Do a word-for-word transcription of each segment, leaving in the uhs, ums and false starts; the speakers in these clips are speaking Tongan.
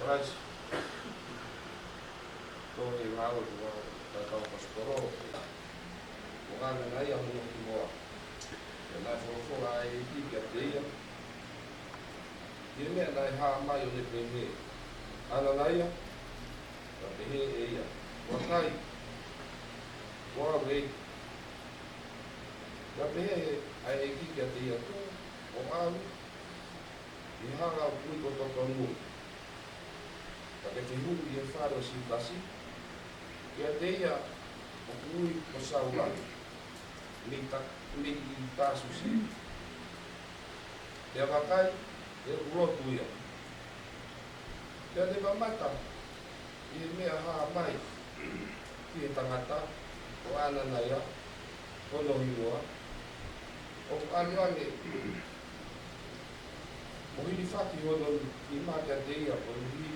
Christ. Ko e ngāue ʻa e kau ʻaposetolo, ko ʻAnanaia hono hingoa. Pea naʻe folofola ʻa e ʻEiki kiate ia ʻi he meʻa naʻe hā mai ʻo ne pehē, ʻAnanaia. Pea pehē ʻe ia, Vakai, ko au ʻEiki. Pea pehē ʻa e ʻEiki kiate ia, Tuʻu ʻo ʻalu ki he hala ʻoku ui ko Totonua, ka ke fehuʻi ʻi he fale ʻo Siutasi kiate ia ʻoku ui ko Saula, mei Ta-, mei Tāsusi. Pea vakai, ʻe ʻoku lotu ia. Pea ne mamata ʻi he meʻa hā mai ki he tangata ko ʻAnanaia hono hingoa, ʻo ʻalu ange ʻo hilifaki hono nima kiate ia koeʻuhi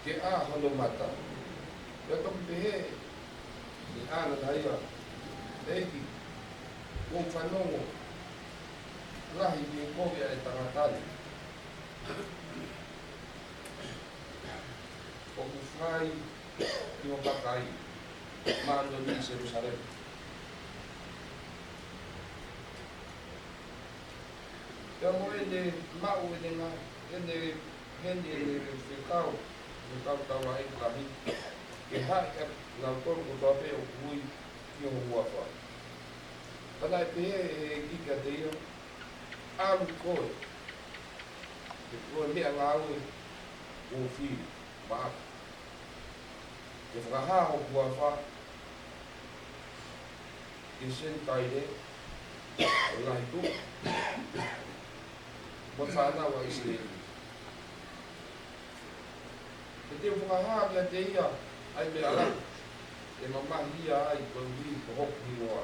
ke ʻā hono mata. Pea toki pehē ʻe ʻAnanaia, ʻEiki, kuo u fanongo lahi ki he kovi ʻa e tangata ni ʻoku fai ki ho kakai māʻoniʻoni ʻi Selusalema. Pea mo ʻene maʻu ʻene ngā-, ʻene, heni ʻene fekau, fekau taulaʻeiki lahi, ke haʻi ʻa kinautolu kotoa pē ʻoku ui ki ho huafa. Ka naʻe pehē ʻe he ʻEiki kiate ia, ʻAlu koe, he ko e meʻangāue kuo u fili maʻaku, ke fakahā hoku huafa ki he Senitaile, ʻo e ngaahi tuʻi, mo e fānau ʻa ʻIsileli. He te u fakahā kiate ia ʻa e meʻa lahi ʻe mamahi ia ai koeʻuhi ko hoku hingoa.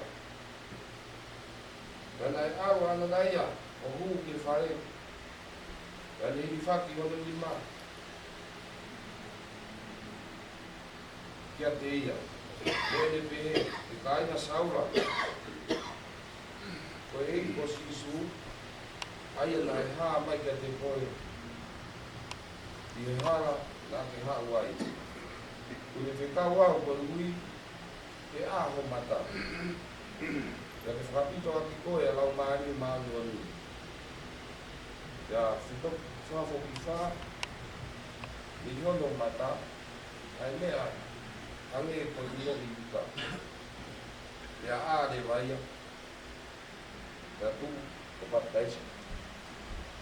Pea naʻe ʻalu ʻa ʻAnanaia ʻo hū ki he fale, pea ne hilifaki hono nima kiate ia, mo ʻene pehē, ʻE kāinga Saula, ko e ʻEiki ko Sīsū, ʻa ia naʻe hā mai kiate koe ʻi he hala naʻa ke haʻu ai, kuo ne fekau au koeʻuhi ke ʻā ho mata, pea ke fakapito ʻaki koe ʻa e Laumālie Māʻoniʻoni. Pea fito-, fakafokifā mei hono mata ʻa e meʻa hangē ko e ʻilo ʻi ʻIta. Pea ʻā leva ia, pea tuʻu ʻo papitaiso.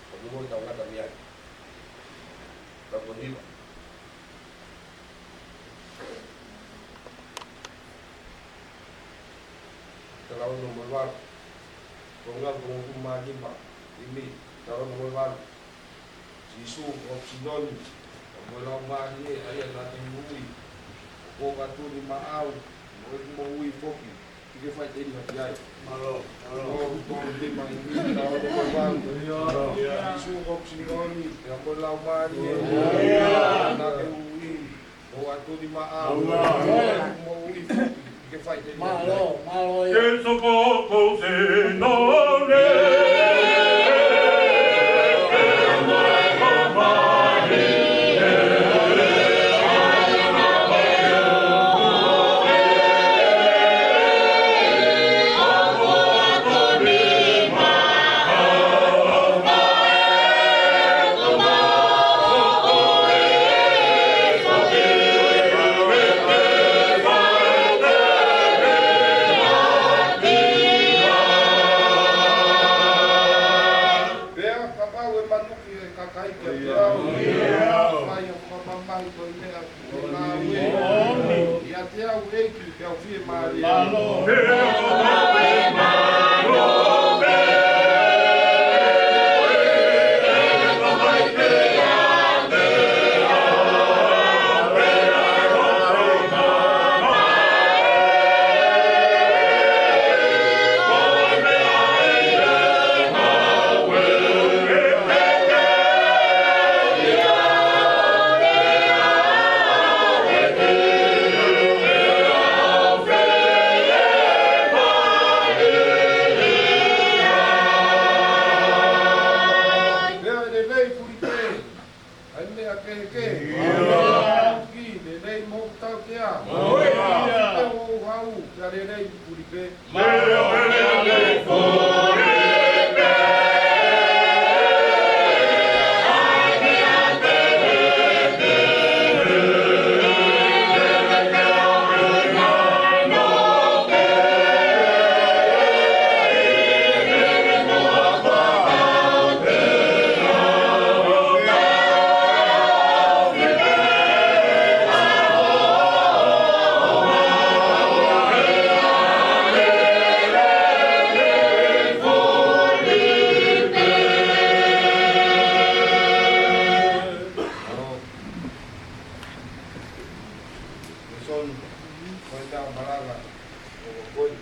Ko e moʻoni tau ngata mei ai. Ka ko e hiva. Tala ono mo e valu. Ko e ngaahi konga ʻoku mā nima, ʻimi, tala ono mo e valu. Sīsū, ko hoku sinoni, pea mo e laumālie, ʻa ia naʻa ke moʻui, ʻoku ou ʻatu ni maʻau, mo ʻeku moʻui foki, ke ke faʻiteliha ki ai. Mālō, mālō. Ko hoku tolu nima, ʻimi, tala ono mo e valu. Mālō. Sīsū, ko hoku sinoni, pea mo e laumālie, ʻa ia naʻa ke moʻui, ʻoku ou ʻatu ni maʻau, mo ʻeku moʻui foki, ke ke faʻiteliha ki ai. Mālō, mālō ia. Ke soko ko sinoni. Pea kapau ʻe manuki ʻa e kakai kiate au, ʻio, ʻe fai ʻa hoku fakamamahi ko e meʻa ʻoku ou ngāue. ʻIate au ʻEiki, pea u fiemālie. Mālō. Son, ko e tā malanga ʻo ko ē.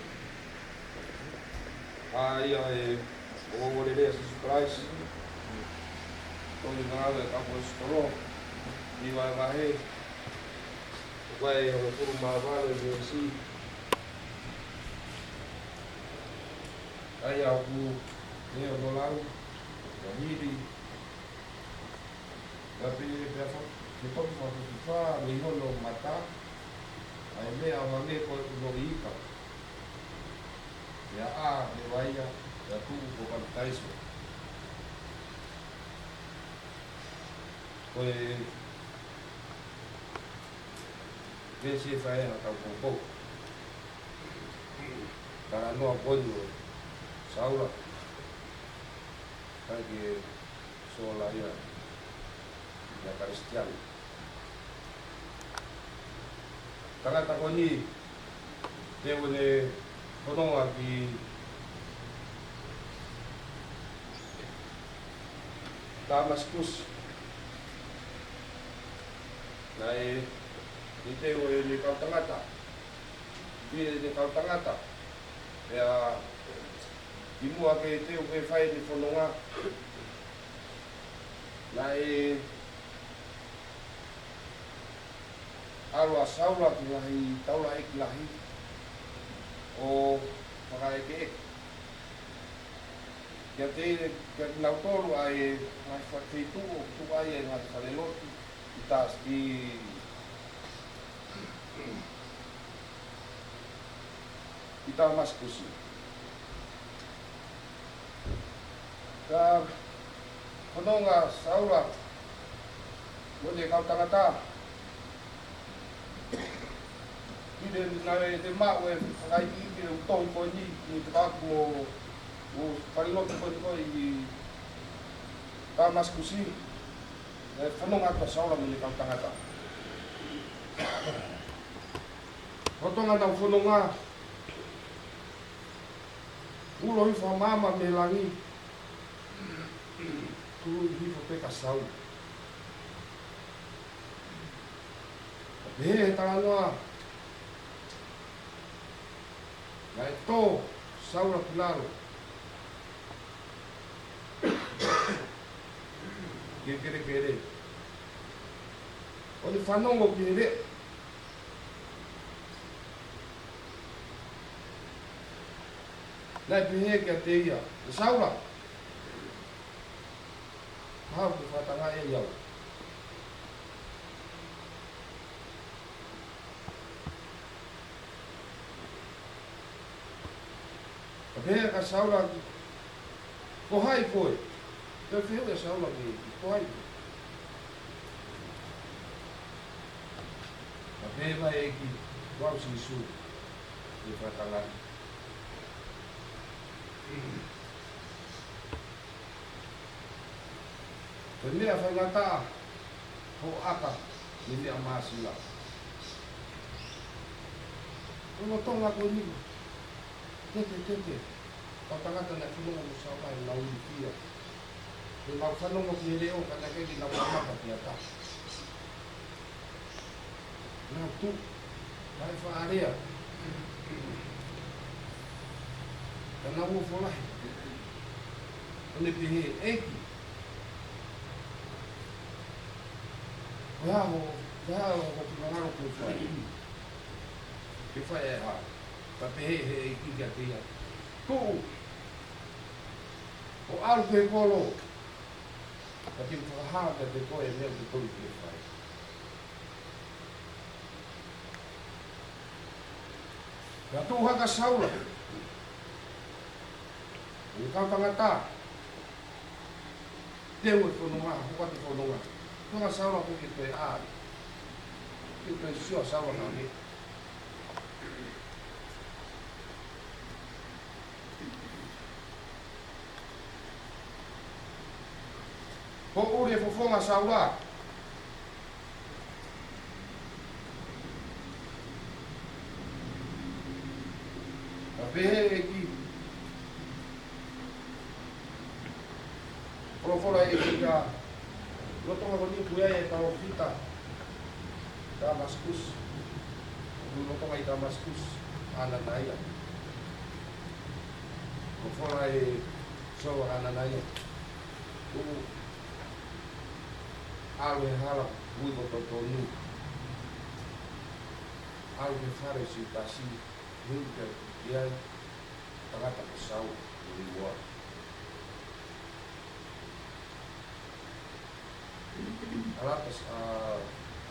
ʻA ia ʻe ʻo ʻo lele ʻa Sīsū Kalaisi. Ko e ngāue ʻa e kau ʻaposetolo, ʻi he vahe, ko e hongofulu mā valu ʻi he veesi. ʻA ia ʻoku ne ono lau, ʻa hili, ʻa pē, pea fa-, ke toki fakatufa, mei hono mata, ʻa e meʻa ʻo hangē ko e ʻunoʻi ika. Pea ʻā, ʻe vaia, pea tuʻu ko e papitaiso. Ko e, veesi ʻe fai ha tau poupou. Talanoa ko eni ʻo Saula. Kae ke sola ia, ia Kalisitiane. Tangata ko eni, te u ne fononga ki Tāmasikusi. Naʻe, ʻi he teu ʻene kau tangata. ʻI heʻene kau tangata. Pea, ʻi muʻa ke teu ke fai ʻene fononga. Naʻe ʻalu ʻa Saula ki he ngaahi taulaʻeiki lahi ʻo fakaʻekeʻeke. Kiate, kiate kinautolu ʻa e ngaahi fa-, feituʻu ʻoku tuʻu ai e ngaahi falelotu ʻi Tas-, ʻi, ʻi Tāmasikusi. Ka fononga Saula mo ʻene kau tangata. ʻI he naʻe te maʻu e fakaikiiki ʻo e tohi ko eni, ʻi he taku mo e falelotu ko eni ko ē ʻi Tāmasikusi, naʻe fononga atu ʻa Saula mo ʻene kau tangata. Lolotonga ʻenau fononga, ulo hifo ha maama mei langi, tuli hifo pē kia Saula. Pea pehē ʻe he talanoa, naʻe tō Saula ki lalo ki he kelekele, ʻo ne fanongo ki he leʻo. Naʻe pehē kiate ia, ʻE Saula, ko e hā hoʻo fakatangaʻi ai au? Pea pehē kia Saula, Ko hai koe? Pea fehuʻi ʻe Saula ki ai, Ko hai koe? Pea pehē mai ʻe he ʻEiki, Ko au Sīsū, ʻoku ke fakatangaʻi. Ko e meʻa faingataʻa hoʻo ʻaka mei he meʻa māsila. Ko e lolotonga ko eni, tete, tete, kau tangata naʻe fanongo mo Saula ʻenau ilifia. ʻEnau fanongo ki he leʻo ka naʻe ʻikai ke nau kamata ke ʻatā. Nau tuʻu, naʻe faʻa lea. Ka nau ofo lahi. ʻO ne pehē, ʻEiki, ko e hā ho, ko e hā hoʻo finangalo ke fai? Ke fai e hā? Pea pehē ʻe he ʻEiki kiate ia, Tuʻu, ʻo ʻalu ki he kolo, ka te u fakahā kiate koe e meʻa ʻoku totonu ke fai. Pea tuʻu hake ʻa Saula, Ko e kau tangata, teu e fononga, hoko atu e fononga. Fononga Saula ko e toe ʻai. Ke toe sio Saula naʻe. Hoʻo ʻuli e fofonga Saula. Ka pehē ʻe he ʻEiki, folofola ʻa e ʻEiki kia, lolotonga ko eni kuo ʻi ai e palōfita Tamasikusi. Lolotonga ʻi Tamasikusi, ʻAnanaia. Folofola ʻe Saula kia ʻAnanaia. Kuo ʻalu he hala, ui ko Totonu. ʻAlu he fale ʻo Siutasi, ui pea ui ai e tangata ko Saula, ʻo Limoa. ʻAlu atu ʻa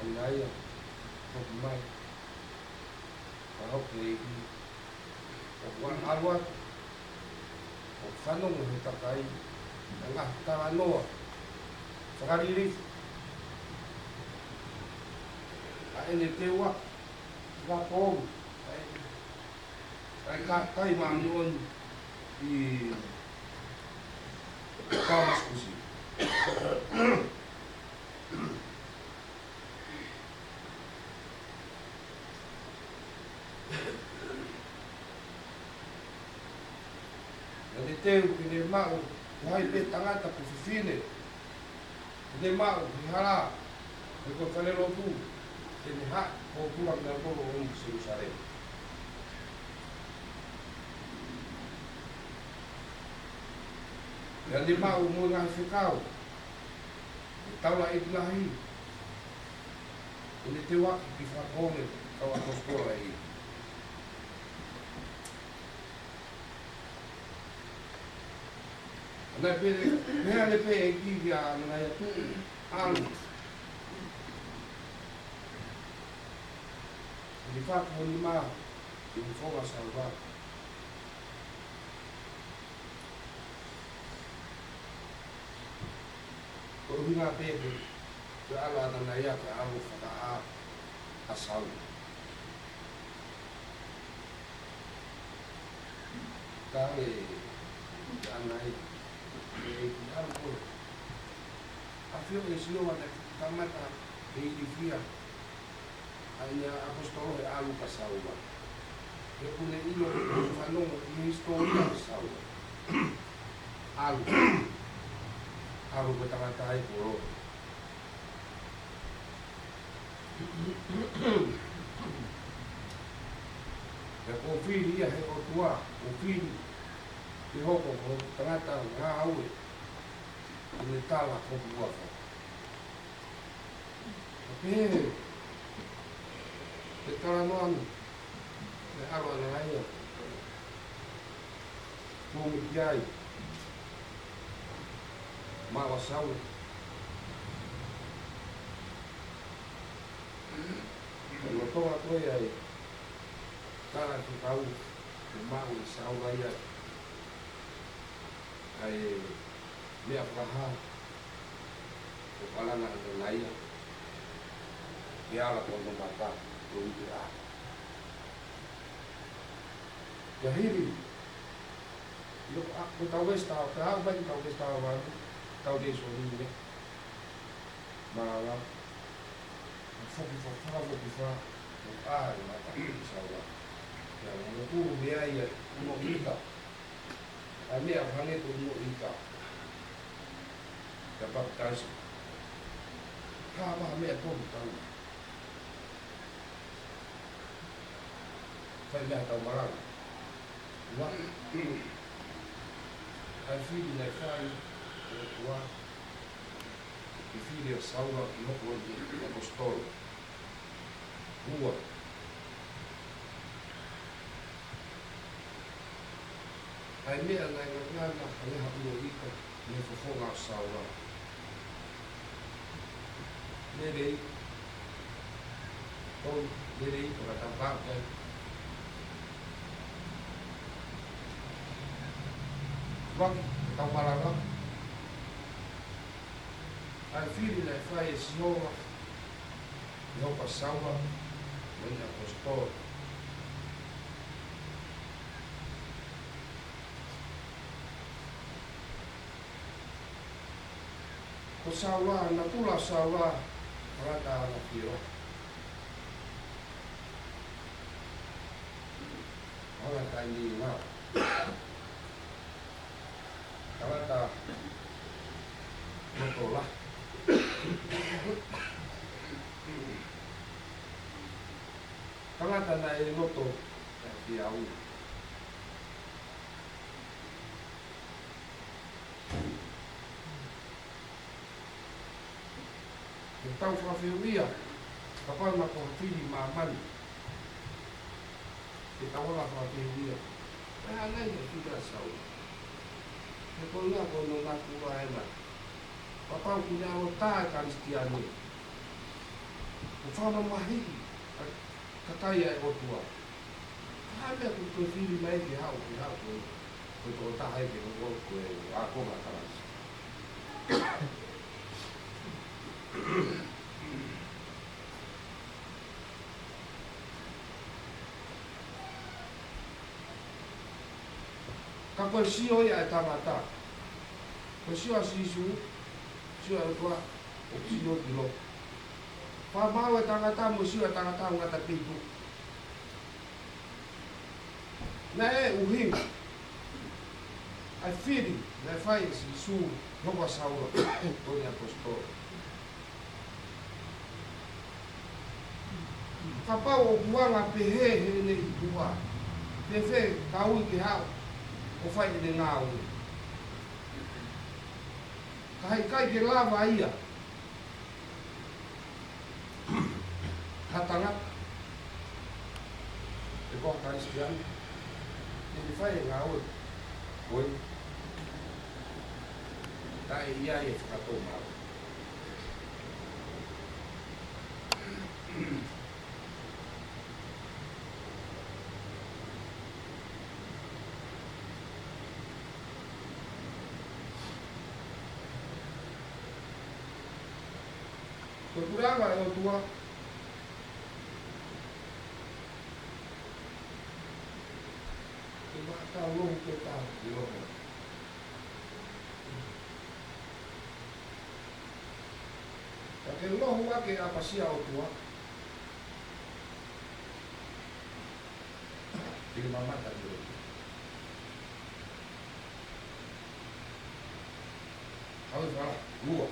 ʻAnanaia, hoko mai, ka hoko ʻi, ʻo ʻalu atu ʻo fanongo he kakai, ʻa e ngaahi talanoa fakalilifu ʻa ʻene teu ʻaki, fakapoongi ʻa e, ʻa e kakai māʻoniʻoni ʻi Tamasikusi. Naʻa ne teu ke ne maʻu, ko hai pē tangata pe fefine ke ne maʻu he hala, pe ko e falelotu, ke ne haʻu ʻo tula kinautolu ʻo ʻomi ki Selusalema. Naʻa ne maʻu mo e ngaahi fekau ʻo e taulaʻeiki lahi, ʻo ne teu ʻaki ki he fakapoongi ʻa e kau ʻaposetolo ʻa e ʻEiki. Naʻe pehē, pehē ange pē ʻe he ʻEiki kia ʻAnanaia, ʻalu, ʻo fakaʻosi mai ki he fofonga Saula. Ko e ʻuhinga pē ke, ke ʻalu ʻa ʻAnanaia ke ʻalu ʻo fakaʻā ʻa Saula. Ka ʻe, ʻe ʻAnanaia, ʻe ʻEiki, ʻalu koe. ʻAfio ʻe Sihova naʻe kamata ʻe ilifia ʻa e ʻaposetolo he ʻalu kia Saula. He ʻoku ne ʻilo, ʻoku fanongo ʻi he hisitōlia ʻo Saula. ʻAlu. ʻAlu ko e tangata ʻi he kolo. Pea kuo fili ia ʻe he ʻOtua, kuo fili ke hoko ko e tangata ngāue ʻi he tala ko e kuafa. Pea pehē ʻe he talanoa ni, naʻe ʻalu ʻa ʻAnanaia, kuo muikiai, maʻu ʻa Saula. Pea lolotonga ko ē ʻa e tala fekau, kuo maʻu ʻe Saula ia ʻa e meʻa fakahā, ʻo kalanga ʻa ʻAnanaia, ke ala ko hono mata, ʻo ui ʻa. Pea hili, ʻi loka ʻa, ko e tau veesi taha, pea aʻu mai ki he tau veesi taha valu, tau veesi ʻo hili, malanga, ʻo foki fa, fakafoki fa, ʻo ʻā e mata ʻo Saula. Pea mo ku mea ia, mo ika. ʻA e meʻa ʻoku hangē ko e moʻui ika. Pea papitaiso. Hā ha meʻa tolu tau. Fai meʻa tau malanga. Ua. ʻA e fili naʻe fai ʻe he ʻOtua ki he fili ʻo Saula ke hoko ko e ʻaposetolo. Ua. ʻA e meʻa naʻe ngangana, ʻa e ngaahi ʻulo ika, mei he fofonga ʻo Saula. Lelei. Tolu, lelei, fakatapake. Vaki, tau malanga. ʻA e fili naʻe fai ʻe Sihova ʻi he hoko ʻa Saula mo ʻene ʻaposetolo. Ko Saula, natula ʻo Saula, tangata anga fie lahi. Anga taimi ngā. Tangata loto lahi. Tangata naʻe loto taʻefiefia. Ke tau fakafehuʻia, kapau naʻe ko ha fili ʻi māmani. Ke tau ala fakafehuʻia. Ko e hā nai e fili ʻa Saula? He ko e ʻuhinga ko hono natula ena. Kapau ʻoku ne ʻalu ʻo tā e Kalisitiane, ʻo fakamamahiʻi ʻa e kakai ʻa e ʻOtua. Ko e hā e meʻa ʻoku toe fili mai ke haʻu, ke haʻu ko e, ko e tokotaha ia ke hoko ko e ākonga ʻa Kalaisi. Ka ko e sio ia ʻa e tangata. Ko e sio ʻa Sīsū, sio ʻa e ʻOtua, ʻoku sio ki loto. Fakamaau e tangata mo e sio ʻa e tangata ʻoku ngata pē ʻi tuʻa. Naʻe ʻuhinga ʻa e fili naʻe fai ʻe Sīsū ʻi he hoko ʻa Saula mo ʻene ʻaposetolo. Kapau ʻoku anga pehē heʻene ʻi tuʻa, fēfē ka ui ke haʻu ʻo fai ʻene ngāue? Ka heʻikai ke lava ia ha tangata, pe ko ha Kalisitiane, ke ne fai e ngāue ko ē, taʻe ʻi ai e fakatomala. Ko e puleʻanga ʻo e ʻOtua, ke maʻa tau lohu ke tau ki loho. Ka ke lohu ake ʻapasia ʻOtua, ke mamata ki loho. Hau e fala, lua.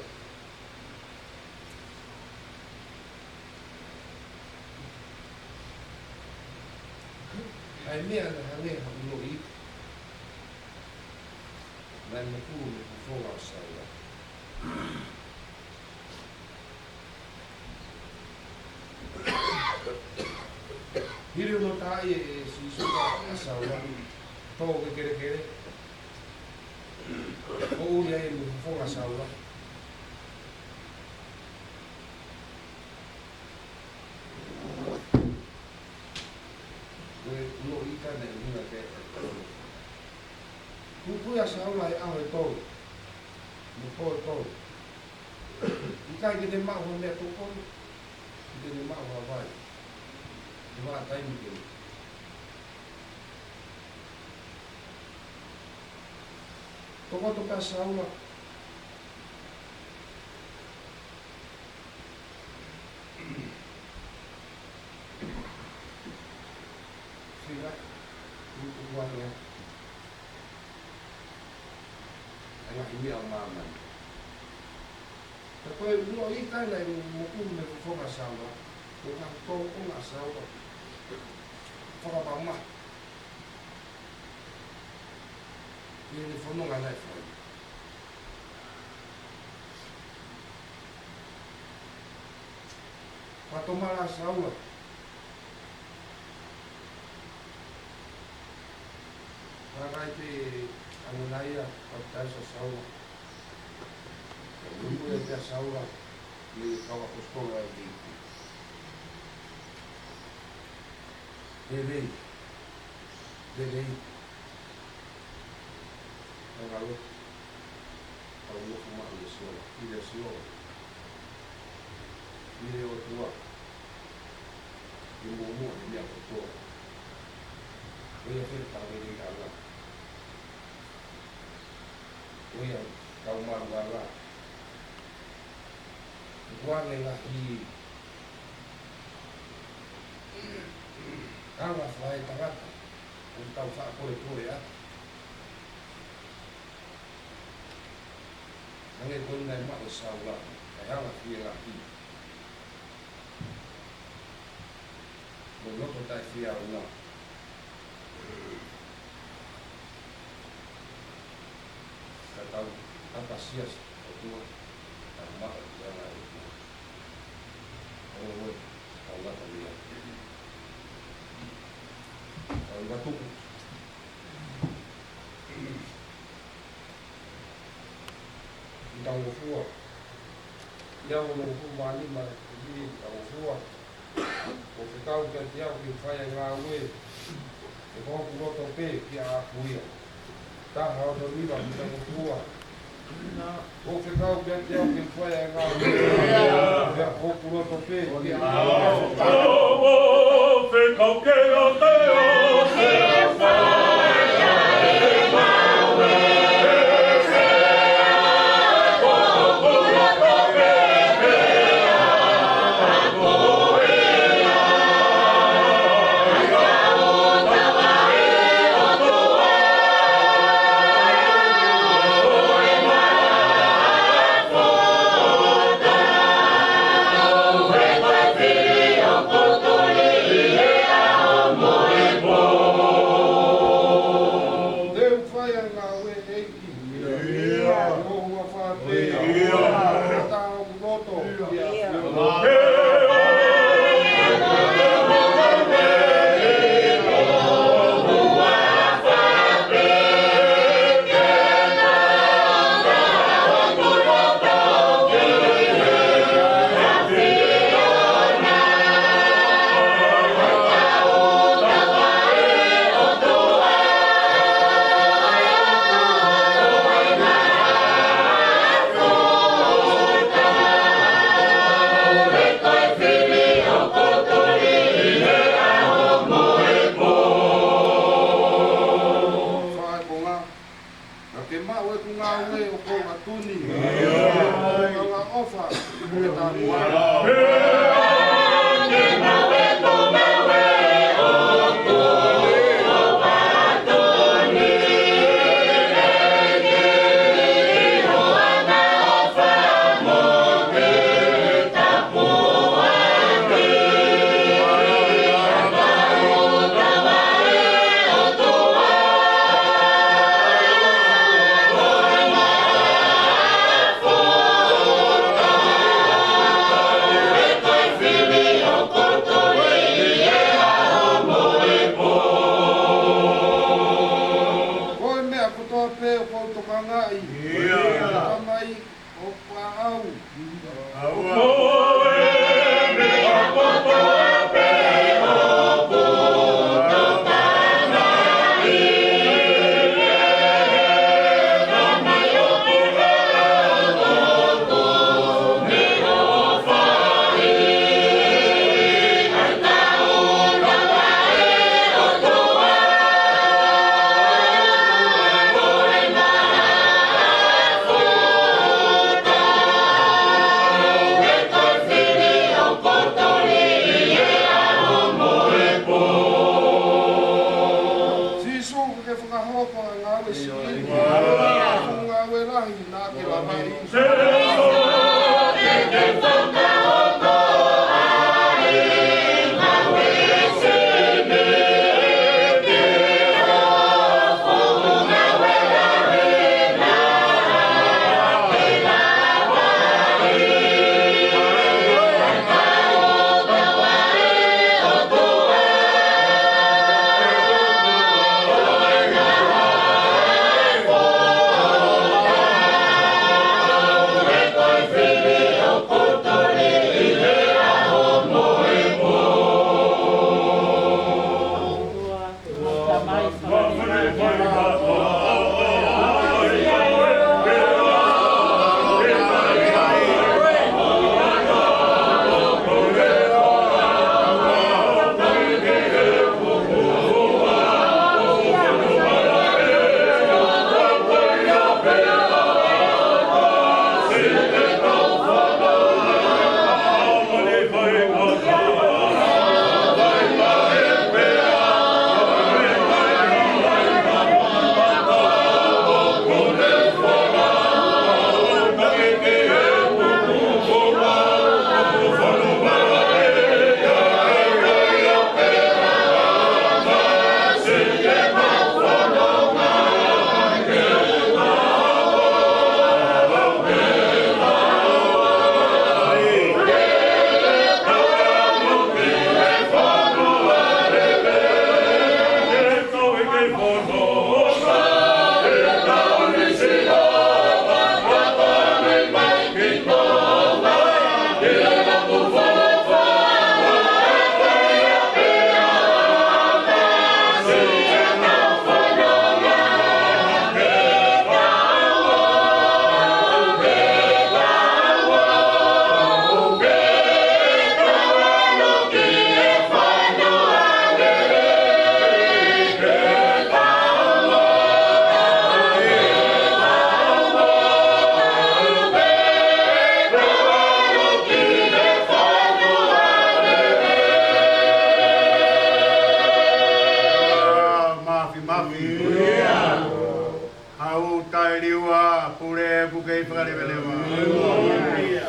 ʻA e meʻa naʻe hangē ha ʻunoʻi ika naʻe mokulu mei he fofonga ʻo Saula. Hili hono taaʻi ʻe Sīsū ʻa Saula, tō ke kelekele, ʻo ʻuli ai mei he fofonga ʻo Saula. Ko e ʻunoʻi ika naʻe ʻuhinga ki ai. Puputuʻu ʻa Saula he ʻaho ʻe tolu mo e pō ʻe tolu. ʻIkai ke ne maʻu ha meʻatokoni, ʻikai ke ne maʻu ha vai. He vahaʻa taimi ko ē. Tokoto pē ʻa Saula. Fila, ʻutuʻutu ange ʻa e ngaahi meʻa ʻo māmani. Ka ko e ʻunoʻi ika naʻe mokulu mei he fofonga ʻo Saula, ko e ngaahi tōʻonga ʻa Saula fakamamahi ki heʻene fononga naʻe fai. Fakatomala ʻa Saula. Vakai ki he ʻamanaki ʻa e papitaiso ʻa Saula. Ka muimui pē ʻa Saula mei he kau ʻaposetolo ʻa e ʻEiki. Lelei. Lelei. Ngalo, kau nofo maʻu ʻi he Siona, ʻi he Siona. ʻI he ʻOtua, ʻi he muʻomuʻa ʻo e meʻa kotoa. Ko ia pē ʻoku tau lele ʻi he anga. Ko ia ʻoku tau malu ʻi he anga. ʻOku ʻi ai e ngaahi anga fakaetangata ʻoku tau faʻa kolekole atu. Hangē ko eni naʻe maʻu ʻe Saula, ʻa e anga fielahi mo e loto taʻefiaunga. Ka tau ʻapasia ʻOtua, tau maʻu e anga ʻo e ʻOtua. ʻOua, tau ngata mei ai. Tau ngata tuku. Tau ngofua. ʻI he onongofulu mā nima ʻi he tau ngofua. ʻOku fekau kiate au ke fai e ngāue, he ko hoku loto pē ke ʻaʻaku ia. Taha ono nima ʻi he tau ngofua. ʻOku fekau kiate au ke fai e ngāue, he ko hoku loto pē ke ʻaʻaku ia. ʻOku fekau kiate au ke fai e ngāue, he ko hoku loto pē ke ʻaʻaku ia. Te u fai e ngāue, ʻEiki. ʻIo. Ko hoku ʻafa pē. ʻIo. Taha hoku loto. ʻIo. Fai konga, ka ke maʻu ʻeku ngāue ʻoku ou ʻatu ni. ʻIo. Ko e anga ʻofa, ko e tāpuaki. Ko e meʻa kotoa pē ʻoku ou tokangaʻi. ʻIo. Tamai, ʻoku ʻaʻau. ʻAʻau. Ko e meʻa kotoa pē ʻoku ou tokangaʻi. Tamai, ʻoku ʻaʻau. Sīsū, ke fakahoko ʻa e ngāue siʻi ni. Ko e ngāue lahi naʻa ke lavaʻi. Taʻeliua, pule ʻoku kei fakaleveleva.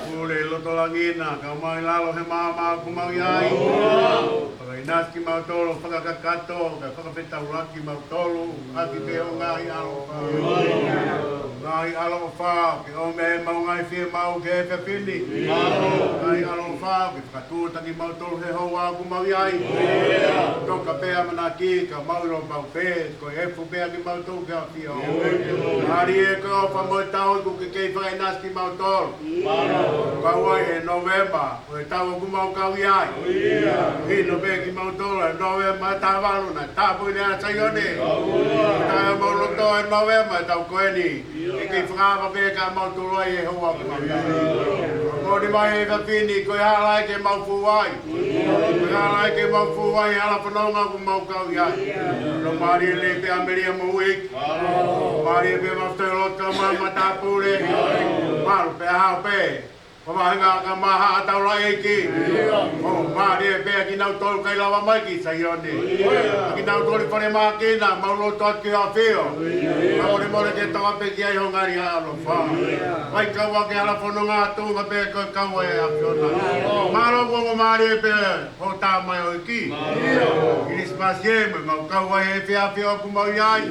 Pule loto langi na, kau mai lalo he maama ʻoku mau ʻi ai. Fakaʻinasi kimautolu, fakakakato, kae fakafetaulaki kimautolu ʻaki pē ho ngaahi ʻaloʻofa. Ngaahi ʻaloʻofa, ke ʻomi ʻemau ngaahi fiemaʻu ki he efiafi ni. Ngaahi ʻaloʻofa, ke fakatūʻuta kimautolu he houa ʻoku mau ʻi ai. Toka pē ʻamanaki, ka mau ʻilo pau pē, ko e efu pē ʻa kimautolu ki he ʻAfio. Mālie ko e ʻofa mo e tauhi kuo ke kei fakaʻinasi kimautolu. Kau ai he Nōvema, ko e tau ʻoku mau kau ʻi ai. Hino pē kimautolu he Nōvema taha valu naʻe tāpuakiʻi ai ʻa Saione. Taʻe mau loto he Nōvema taʻu ko eni. Ke kei fakaava pē ka mau toloi he houa ʻoku mau ʻi ai. Ko ni mai he efiafi ni, ko e hala ē ke mau fū ai. Ko e hala ē ke mau fū ai, hala fononga ʻoku mau kau ʻi ai. Lo mālie lelei pē ʻa Melia mo Uiki. Mālie pē mafutoi lotu ka mau matāpule. Mālō pē ʻa e hao pē. Ko e vāhenga ka mau haʻa taulaʻeiki. ʻO mālie pē ʻa kinautolu ʻoku kei lava mai ki Saione. ʻA kinautolu ʻi falemahaki na, mau lotu atu ki he ʻAfio. Ka molemole ke tau ʻave ki ai ho ngaahi ʻaloʻofa. Vai kau ʻa e hala fononga atu, ka pē ko e kau ʻa e ʻAfiona. Mālō kuo mālie pē hoʻo tā mai ʻo e ʻEiki. ʻIlisimasi ē, mo ʻemau kau ai he efiafi ʻoku mau ʻi ai.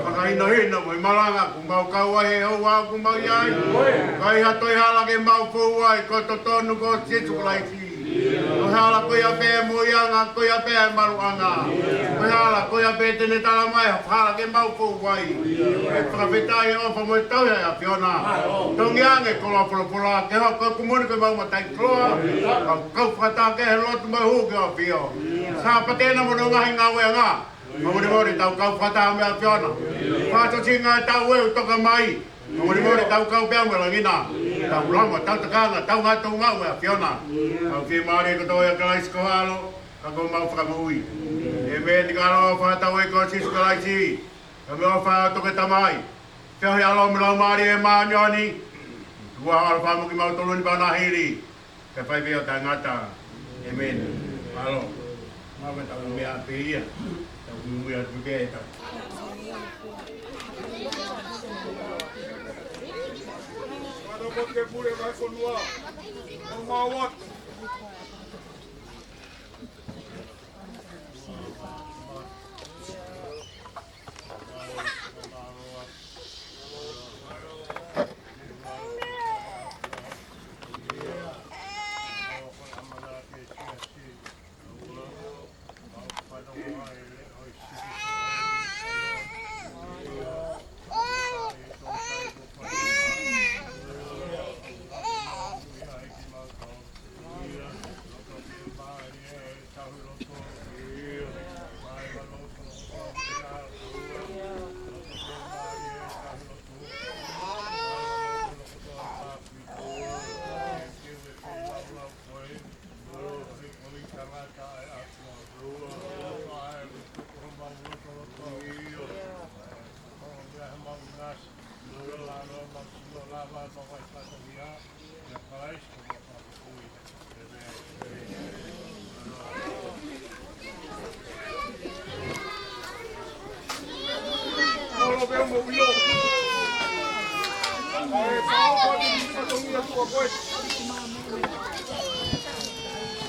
Fakahinohino mo e malanga ʻoku mau kau ai he houa ʻoku mau ʻi ai. Ka ʻi ha toe hala ke mau fū ai, ko e totonu ko Sīsū Kalaisi. Ko e hala ko ia pē ʻa e moʻuiʻanga, ko ia pē ʻa e maluʻanga. Ko e hala ko ia pē te ne tala mai ha hala ke mau fū ai. ʻE fakafetaʻi ʻofa mo e tauhi ʻa e ʻAfiona. Tongi ange koloa folofola ke hoko ko e kumuni ko ʻemau mataʻikoloa. Kau kau fakataha ki he lotu mo e hū ki he ʻAfio. Sāpate na mo hono ngaahi ngāueʻanga. Ka molemole tau kau fakataha mo e ʻAfiona. Fakaʻosinga ʻetau ʻeku toka mai. Ka molemole tau kau pea mo e langi na. Tau lama, tau takanga, tau ngāue mo e ʻAfiona. Tau fiemālie kotoa ʻia Kalaisi ko ho ʻAlo, ka ko homau Fakamoʻui. ʻĒmeni. Ka ʻaloʻofa ʻa hotau ʻEiki ko Sīsū Kalaisi, ka mo e ʻofa ʻa e Tamai, feohi ʻa e ʻAlo mo e Laumālie Māʻoniʻoni, tuku ʻa e ʻaloʻofa mo kimautolu ni pea na hili. Kae fai pē ʻo taʻengata. ʻĒmeni. Mālō. Mālō, tau meʻa pē ia. Tau muimui atu pē ʻetau. Mālō, ko e pule vahefonua. Mau atu.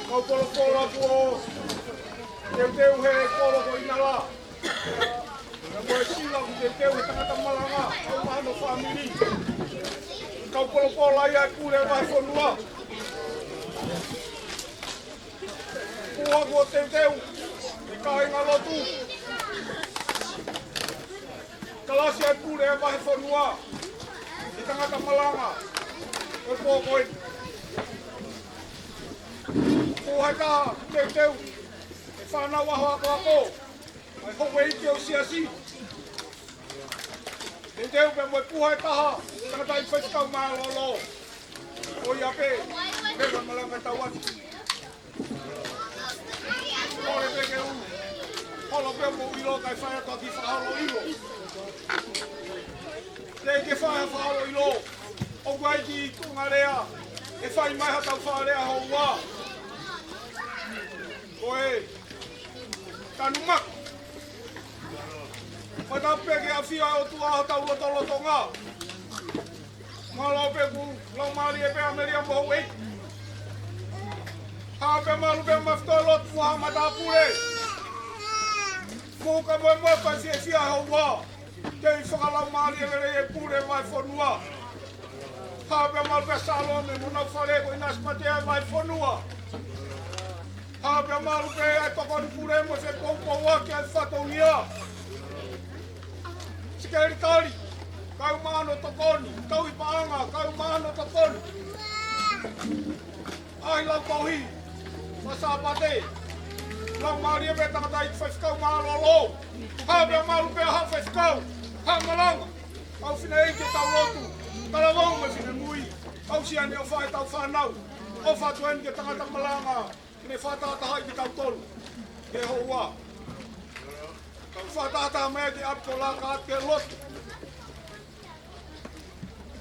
Kau polopola kuo teuteu he kolo ko Inala. Ka ko e sila ʻoku teuteu he tangata malanga, ʻo mahino fāmili. Kau polopola ia ʻa e pule vahefonua. Kuo teuteu he kāingalotu. Kalasi ʻa e pule vahefonua he tangata malanga ʻo e pō ko eni. Kuo heka teuteu he fānau ʻaho akoako, ʻa e houʻeiki ʻo e siasi. Teuteu pea mo e puha ʻe taha, tangataʻi faifekau mālōlō. Ko ia pē, pea malanga tau atu. Kole pē ke u holo pē mo ʻilo kae fai atu ʻa e kiʻi fakaholo ʻilo. Teʻeki ke fai ha fakaholo ʻilo, ʻoku ʻi ai e kiʻi tuʻunga lea ʻe fai mai ʻe haʻatau fakalea houa. Ko e tanumaki. Fakatapu pē ki he ʻafio ʻa e ʻOtua ʻi hotau lotolotonga. Mālō pē ʻoku laumālie pē ʻa Melia mo houʻeiki. Haʻu pē malu pē mafito lotu mo haʻa matāpule. Mou ka moemoe pē fiefia houa. Kei fakalaumālie lelei e pule vahefonua. Haʻu pē malu pē Salome mo honau fale ko ʻInasi Matea vahefonua. Haʻu pē malu pē ʻa e tokoni pule mo e fepoupouaki ʻa e fatongia. Sekelitali, kau mahino tokoni, kau ʻi paʻanga, kau mahino tokoni. ʻAi lau kohi, ma Sāpate, laumālie pē tangataʻeiki faifekau mālōlō. Haʻu pē malu pē haʻa faifekau, haʻa malanga. Kau fineʻeiki ke tau lotu, talavou mo e finemui. Kau siani ʻofa ʻetau fānau, ʻofa atu eni ki he tangata malanga. Ke ne fakatahatahaʻi kitautolu, ki he houa. Kau fakatahataha mai ki ʻapi ko Laka atu ki he lotu.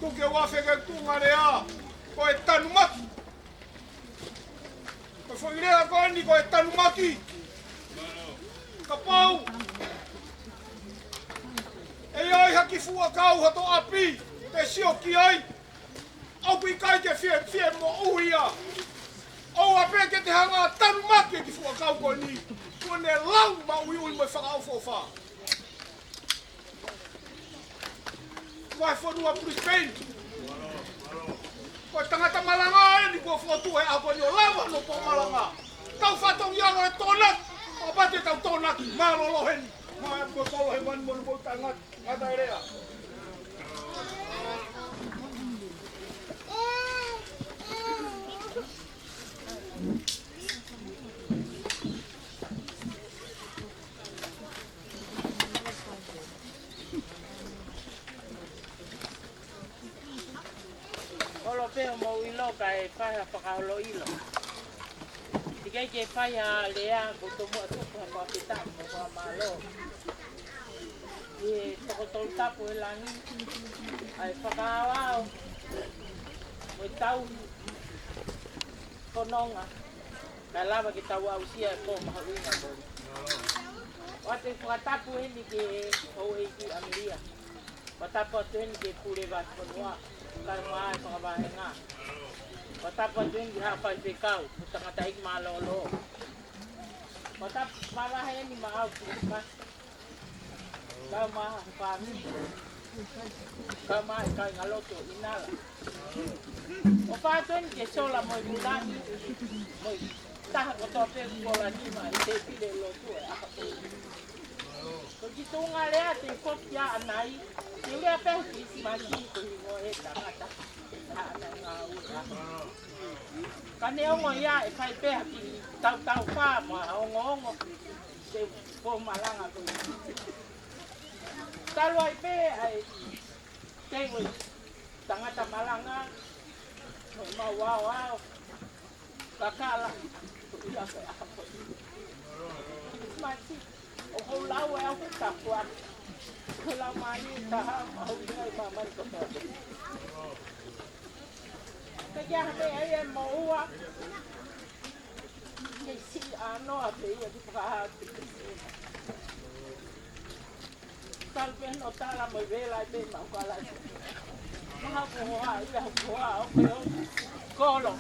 Tuku ke u afe ki he tuʻunga lea, ko e tanumaki. Ko e foʻi lea ko eni ko e tanumaki. Kapau ʻe ʻi ai ha kiʻi fuʻu ʻakau hoto ʻapi, te sio ki ai. ʻOku ʻikai ke fiefia mo ui ia. ʻOua pē ke te hanga tanumaki e kiʻi fuʻu ʻakau ko eni. Kuo ne lau maʻuiʻui mo e fakaʻofoʻofa. Vahefonua Brisbane. Ko e tangata malanga eni kuo fokotuʻu he ʻaho ko eni ʻo lava hono pō malanga. Tau fatongia ʻo e tōnaki. ʻOfa pē te tau tōnaki. Mālōlō heni. Mālōlō heni mo e tangata. Ngata e lea. Holo pē hoʻomou ʻilo kae fai ha fakaholo ʻilo. Teʻeki ke fai ha lea, ko e tomuʻa tuku ha fakafetaʻi mo e fakamālō. ʻI he toko tolu tapu he langi, ʻa e fakaʻaoʻao, mo e tau fononga, kae lava ke tau aʻusia e pō mahuʻinga ko eni. ʻOatu e fakatapu eni ki he houʻeiki ʻa Melia. Fakatapu atu heni ki he pule vahefonua, kae ʻumaʻā e fakavahenga. Fakatapu atu heni ki haʻa faifekau, mo e tangataʻeiki mālōlō. Fakatapu mavahe heni maʻau Kilisimasi. Kae ʻumaʻā e fāmili. Kae ʻumaʻā e kāingalotu ʻi Nala. ʻOfa atu heni ki he sola mo e vunani, mo e taha kotoa pē kuo lanima ʻi he tēpile lotu e ʻaho. Ko e kiʻi tuʻunga lea te u foki ʻanai, te u lea pē Kilisimasi ko e hingoa e tangata. Haʻana ngāue. Ka neongo ia ʻe fai pē ha kiʻi tautaufā mo ha ongoongo. Te u pō malanga ko ē. Talu ai pē ʻa e teu e tangata malanga, mo e mau aoao. Kakala, ia ko e ʻaho ko ē. Mati, ʻoku ou lau e au ke tapuaki. Ko e laumālie taha, mahuʻinga ʻi māmani kotoa pē. Ka ʻi ai ha meʻa ia ʻe moʻua, ke siʻi ʻānoa pē ia ki fakahā atu. Talu pē hono tala mo e vela ai pē maʻu kala. Maha ko hoa ia ho hoa o pē o kolo.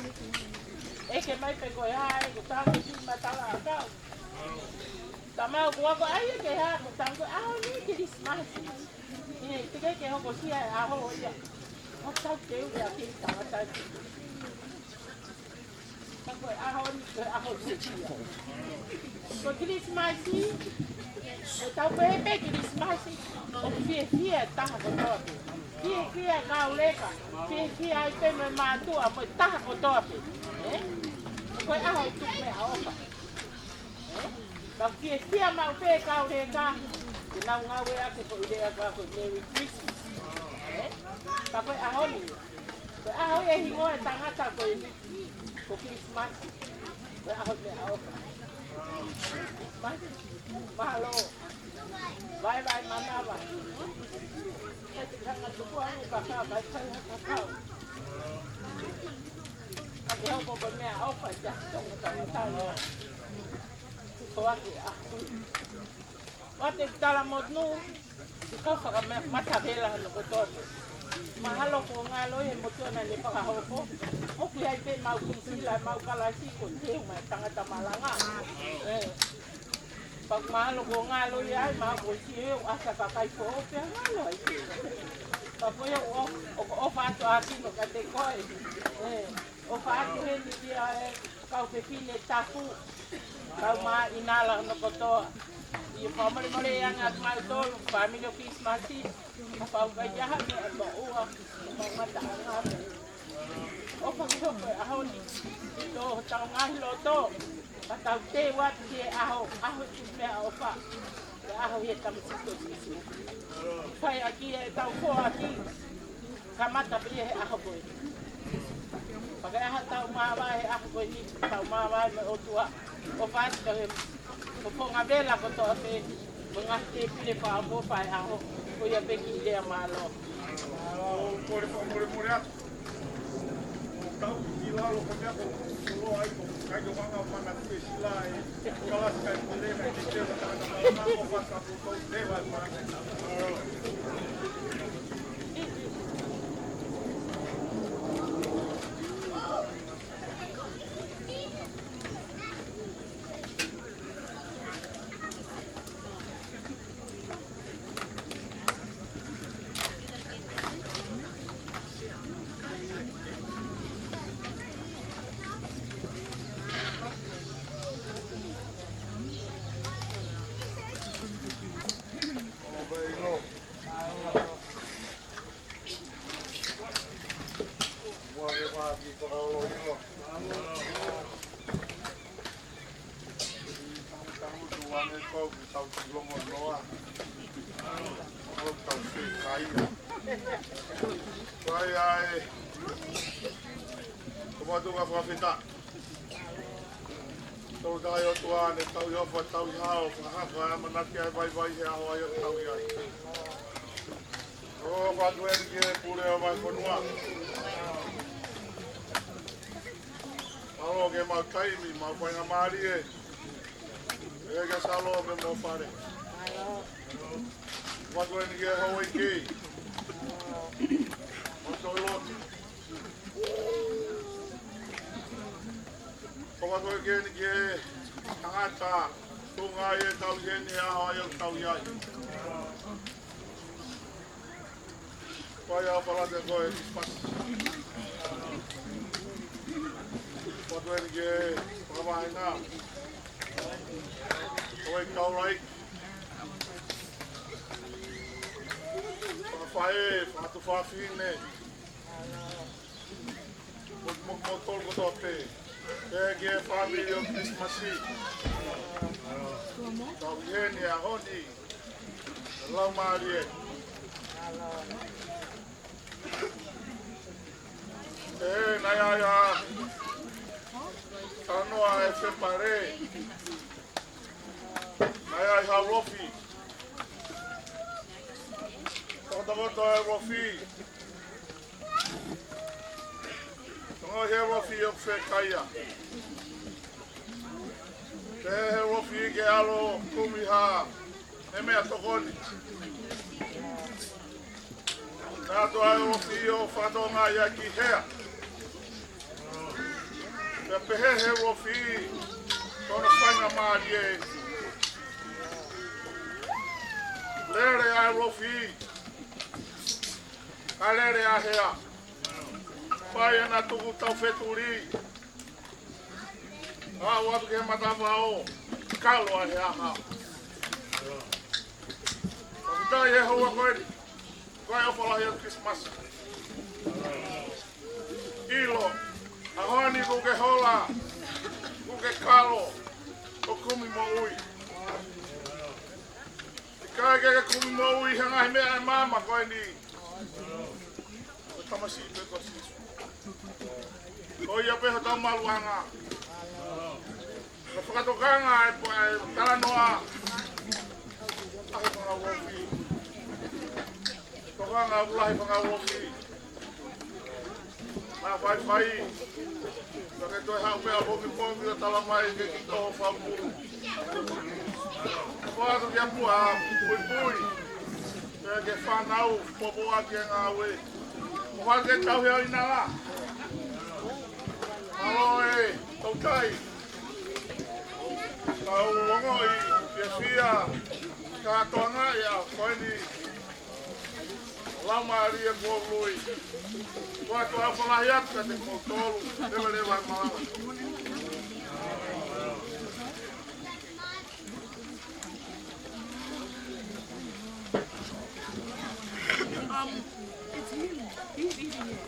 ʻEke mai pē ko e hā e ko tango ki matala ʻakau. Tamau ko ako ai e ke hā ko tango ʻaho ni Kilisimasi. ʻE, teʻeki ke hokosia e ʻaho ia. ʻO tau teu ia ki tangata. Ka ko e ʻaho ni, ko e ʻaho fiefia. Ko Kilisimasi, ko e tau pehē pē Kilisimasi, ʻoku fiefia e taha kotoa pē. Fiefia e kau leka, fiefia ai pē mo e mātuʻa, mo e taha kotoa pē. Ē? Ko e ʻaho ʻoku tuku meʻaʻofa. Ē? Ka fiefia maʻu pē e kau leka, ke nau ngāueʻaki e foʻi lea ko e Merry Christmas. Ē? Ka ko e ʻaho ni, ko e ʻaho e hingoa e tangata ko eni. Ko Kilisimasi, ko e ʻaho meʻaʻofa. Mālō. Vaevae manava. Kai te hanga tuku anu kakau, kai kai ha kakau. Ka ke hoko ko e meʻaʻofa ʻi he tonga tangata. Ko ake a. Vate tala mo nu. Kau fakamata vela hono kotoa. Mahalo ko ngalo e motuʻa naʻa ne fakahoko. ʻOku ʻi ai pē ʻemau kūsila, ʻemau kalasi ko e teunga e tangata malanga. ʻE. Pea mahalo ko ngalo ia ai, mahalo ko e sio ʻa e kakai foʻou pea ngalo ai. Pea ko ia ʻoku, ʻoku ʻofa atu ʻa Tino kiate koe. ʻE. ʻOfa atu heni kia e kau fefine tapu, kau mā ʻinala hono kotoa. ʻIo, fakamolemole ange atu mautolu, fāmili ʻo Kilisimasi, kapau ʻoku ʻi ai ha meʻa ʻe moʻua, kapau ngata ʻa ngā meʻa. ʻOfa ke hoko e ʻaho ni, ʻi hotau ngaahi loto, ka tau teu atu ki he ʻaho, ʻaho ʻo e meʻaʻofa, ʻi he ʻaho ʻi he tamasiʻi ko Sīsū. Fai ʻaki ʻetau foaki, kamata pē he ʻaho ko eni. Pea ke ʻaho tau māvae he ʻaho ko eni, tau māvae mo e ʻOtua. ʻOfa atu ki he fofonga vela kotoa pē, mo e ngaahi tēpile fakaʻofoʻofa e ʻaho, ko ia pē kiʻi lea mālō. ʻOku ou kole fakamolemole atu. ʻOku tau ki lalo ko e meʻa ko e solo ai ko e kai o manga mana ki he sila e kalasi kai ko e lena ki he tēpile. Ko ia e, ko matu ka fakafita. Tau tai o tua ne tau i ofa, tau i hao, fakahaka, ʻamanaki ai vaivai he ʻaho ʻa ia ʻoku tau ʻi ai. ʻOfa atu eni ki he pule ʻo e vahefonua. Mālō ke mau taimi, mau faingamālie. ʻEiki Salome mo Fale. ʻOfa atu eni ki he houʻeiki. Mo e lotu. ʻOfa atu eni ki he tangata. Tuʻunga ʻi he tau ʻi heni he ʻaho ʻa ia ʻoku tau ʻi ai. Ko ia ʻofa lahi ko e Kilisimasi. ʻOfa atu eni ki he fakavahenga. Ko e kau laiki. Fakafaʻē, fakatuofefine. Mo, mo, mo tolu kotoa pē. Pea ki he fāmili ʻo Kilisimasi. Tau ʻi heni he ʻaho ni. Laumālie. ʻE, naʻe ʻi ai ʻa Tanoa e Fepale. Naʻe ʻi ai ha ulofi. Tokotokoto e ulofi. Tongo he ulofi ʻoku fekaia. Pehē he ulofi ke ʻalu ʻo kumi ha, he meʻatokoni. Naʻe ʻatu ai e ulofi ʻo fakatokangaʻi ʻaki hea. Pea pehē he ulofi, ko hono faingamālie. Lele ai e ulofi. Ka lele ʻa hea. Fai ʻena tuku tau fetuli. Aʻu atu ki he matavao, kalo ʻa e hea. Fakafetaʻi he houa ko eni. Ko e ʻofa lahi ʻa Kilisimasi. ʻIlo, ʻaho ni kuo ke hola, kuo ke kalo, ʻo kumi moʻui. ʻIkai ke ke kumi moʻui he ngaahi meʻa ʻe maama ko eni. Ko e tamasiʻi pē ko Sīsū. Ko ia pē hotau maluʻanga. Ko e fakatokanga e po e talanoa. Lahi fanga ulofi. Tokanga ʻoku lahi fanga ulofi. Naʻa faifai. Ka ke toe haʻu pē ʻa pokipoki ʻo tala mai ke ki toho fau pulu. Ko atu ki ʻapi ʻa puipui. Ke fānau, popo ake ngāue. Ko fale ke tau hea ina la. Mālō e tautai. Kau ongoʻi, fiefia, kātoanga ia, ko eni. Laumālie kuo ului. Kua toa falahi atu kiate kimoutolu. Leveleva e malanga. Um, it's me. He's eating it.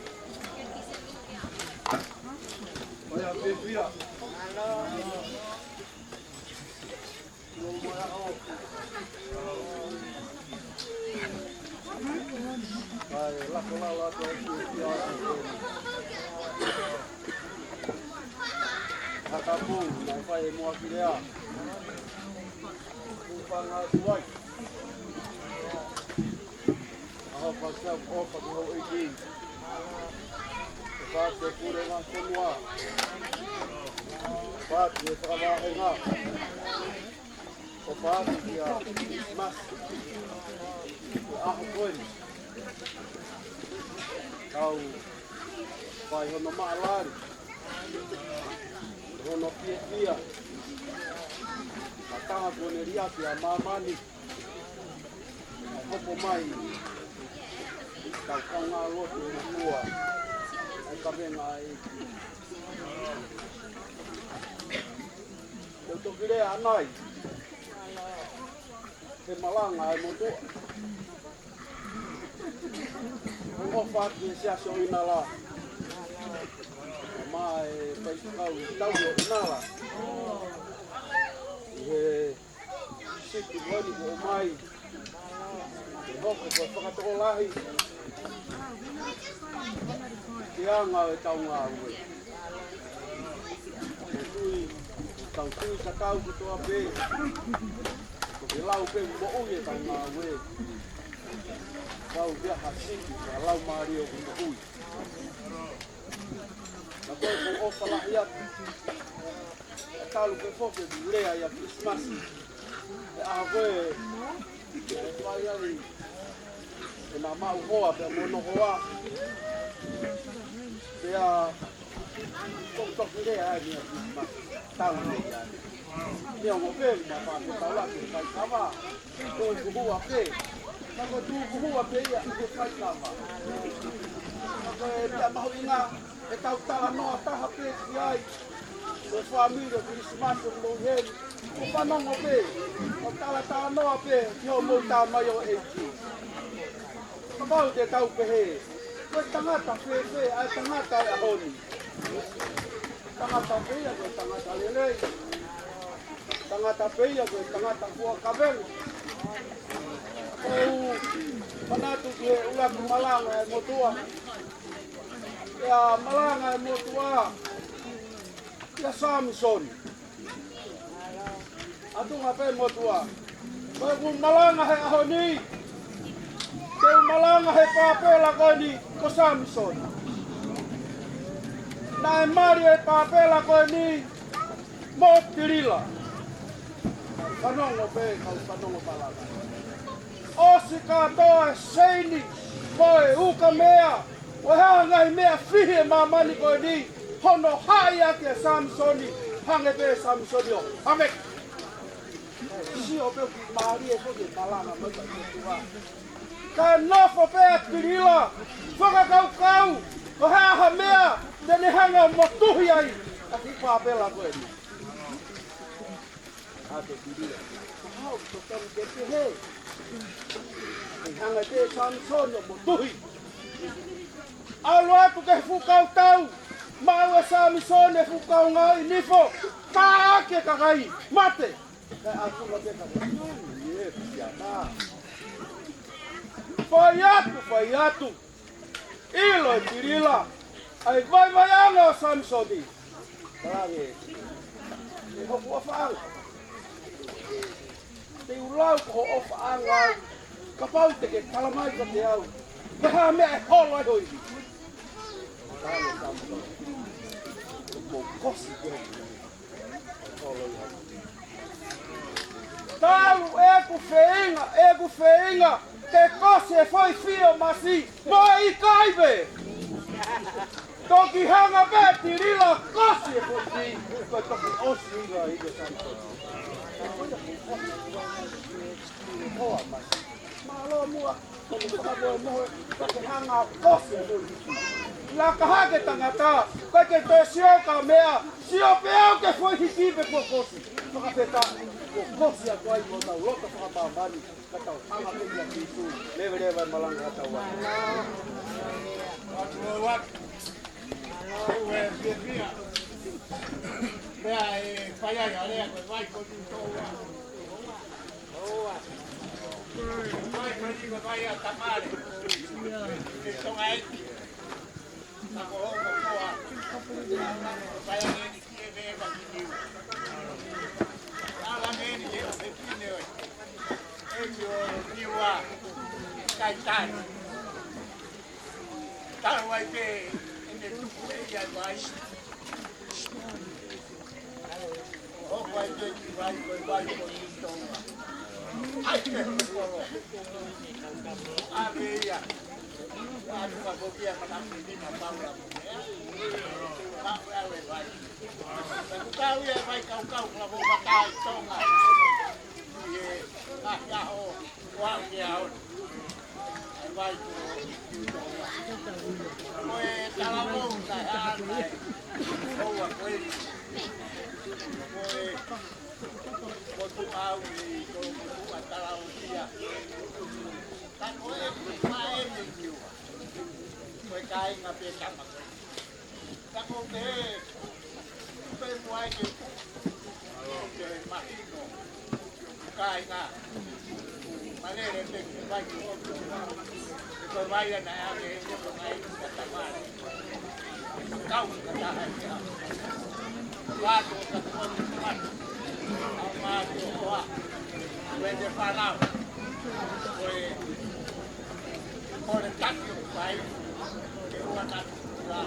Hakapu, naʻe fai e moa ki lea. Kupanga tuai. ʻAho Pasifiki, ʻofa ki houʻeiki. ʻOfa ki he puleʻanga fonua. ʻOfa ki he fakavahenga. ʻOfa ki he Masi. Ko e ʻaho ko eni. Kau fai hono maʻalali. Hono fiefia. Ka taha kuo ne liʻaki ʻa māmani. ʻA e hopo mai. Kau kaungā lotu e Matua. ʻA e kavenga ʻa e ʻEiki. Te u toki lea ʻanai. He malanga e motuʻa. ʻOfa ki he siasi ʻo Inala. Mo e faifekau tau ʻo Inala. ʻI he siki wani ko mai. Ke hoko ko e fakatokolahi. Ke anga e tau ngāue. Ko e tui, tau tui ka tau kotoa pē. Ko ke lau pē moʻui e tau ngāue. Kau pea ha siki, ka lau mālie ʻoku moʻui. Ka ko e ʻoku ʻofa lahi atu. Ka talu pē foki e lea ia Kilisimasi. He ʻaho ko ē, ʻe fai ai, ʻe nā maʻu hoa, pea mo hono hoa. Pea, ko e toki lea ai ni a Kilisimasi. Tau lea ai. Ni a mo pē, ma pa, ko tau la, ke fai kava. Ko e kuhua pē. Ka ko e tuʻu kuhua pē ia, ke fai kava. Ka ko e pea mahuʻinga, ʻe tau talanoa taha pē ki ai. Ko e fāmili ʻo Kilisimasi ʻo mou heni. Ko fanongo pē. Ko talatalanoa pē ki hoʻomou tamai ʻo e ʻEiki. Kapau te tau pehē, ko e tangata fēfē ʻa e tangata ʻo e ʻaho ni. Tangata pē ia ko e tangata lelei. Tangata pē ia ko e tangata fuakavelu. Ko u manatu ki he ʻuluaki malanga e motuʻa. ʻI he malanga e motuʻa kia Samisoni. ʻAtunga pē motuʻa. Ko ʻeku malanga he ʻaho ni. Te u malanga he pāpela ko eni ko Samisoni. Naʻe mali e pāpela ko eni mo Tilila. Fanongo pē, kau fanongo malanga. ʻOsi kātoa e seini mo e ukamea. ʻO e hā ngaahi meʻa fihi e māmani ko eni, hono haʻi ʻaki ʻe Samisoni, hangē pē Samisoni ʻo hangē. Sio pē ki mālie ko ke malanga mai ka i tua. Ka nofo pē ʻa Tilila, fakakaukau, ʻo e hā ha meʻa, te ne hanga ʻo motuhi ai, ʻa e kiʻi pāpela ko eni. ʻA e Tilila. Hau, totonu ke pehē. ʻE hanga ʻe Samisoni ʻo motuhi. ʻAlu atu ki he fuʻu kautau. Maʻu ʻe Samisoni e fuʻu kaungāʻapi nifo. Taʻaki e kakai. Mate. Kae ʻatu mate kakai. Ie, ia tā. Fai atu, fai atu. ʻIlo ʻe Tilila ʻa e vaivaiʻanga ʻo Samisoni. Talaange, ʻe hoku ʻofaʻanga. Te u lau ko ho ʻofaʻanga au. Kapau te ke tala mai kiate au, ko e hā meʻa ʻe holo ai ho ivi. Talaange Samisoni, ʻoku ou kosi ke holo ai ho ivi. Talu ʻeku feinga, ʻeku feinga. Ke kosi e foʻi fio masi, mo e ʻikai pē. Toki hanga pē ʻe Tilila ʻo kosi e foʻi fio, ko e toki ʻosi ʻilo ʻilo Sanisoni. Mālō muʻa, ko e fakamolemole, ka ke hanga ʻo kosi e foʻi fio. Laka hake tangata, ko e ke toe sio ka meʻa, sio pē au ki he foʻi hiki pē kuo kosi. Fakafetaʻi, kuo kosi atu ai mo tau loto fakamāmani. Ka tau hanga pē kia Sīsū, leveleva e malanga ʻa tautolu. Atu ʻo atu. Ue fiefia. Pea ʻe fai ai ʻa e lea ko e vai ko Niutōua. Vai ko e vai ʻa Tamale. ʻE Tonga ʻEiki. Ka ko hono koa. Fai ange ni ki he veva ki Niu. Ala ange ni ki he fefine ʻo e. ʻEiki ʻo Niua. Kai tani. Tau ai pē ʻene tuku ʻe ia e vai. Hoko ai pē ki vai, ko e vai ko Niutōua. ʻAi pē kolo. ʻAve ia. ʻAve ka ko kia ka na ki ni ma paula. Paula ʻave vai. Ka ko kau ia e vai kaukau ka mo matai Tonga. ʻI he ʻaho, ʻaho, ʻaho. Ko e talavou naʻe ʻana e houa ko eni. Ko e, ko Tuʻau ni, ko, ko Tuʻa Talaosia. Ka ko e tuʻa eni Niua. Ko e kāinga pē tama ko eni. Ka ko e pē, pē muai ke, ke mahino. Kāinga. Malele pē ke vai ke otu. Ko e vai ana ʻa e ʻe ko mai ka tamai. Kau ka taha ia. Vato ka tuʻa ke mata. Au mā ke hoa. Wete whanau. Ko e, ko e taki o vai. Ke hoa na tuʻa.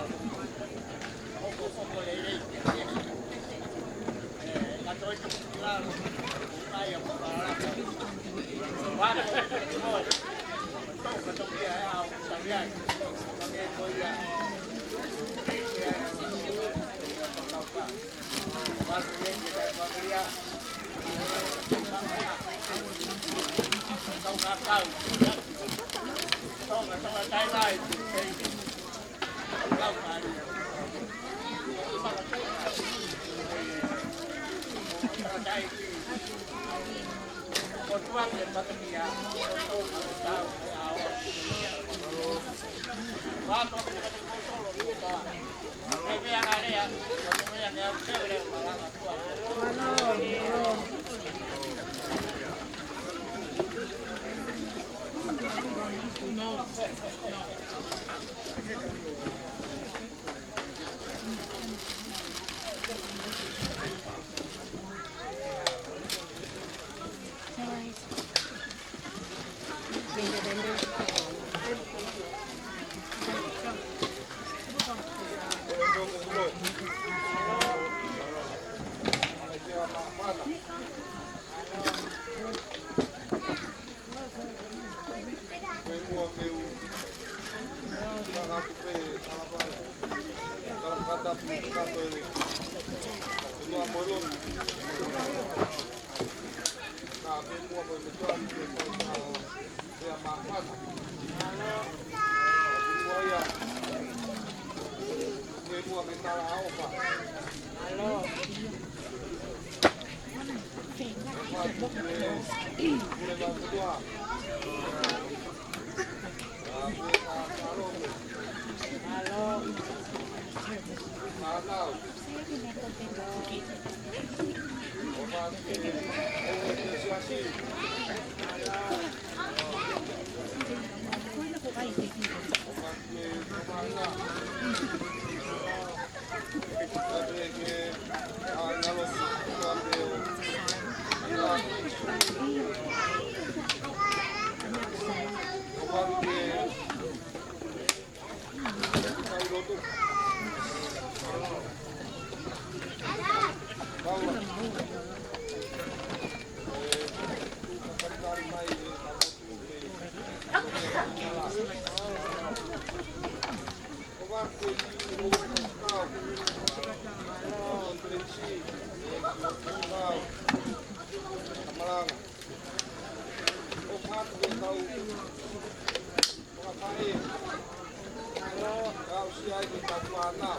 Mānava.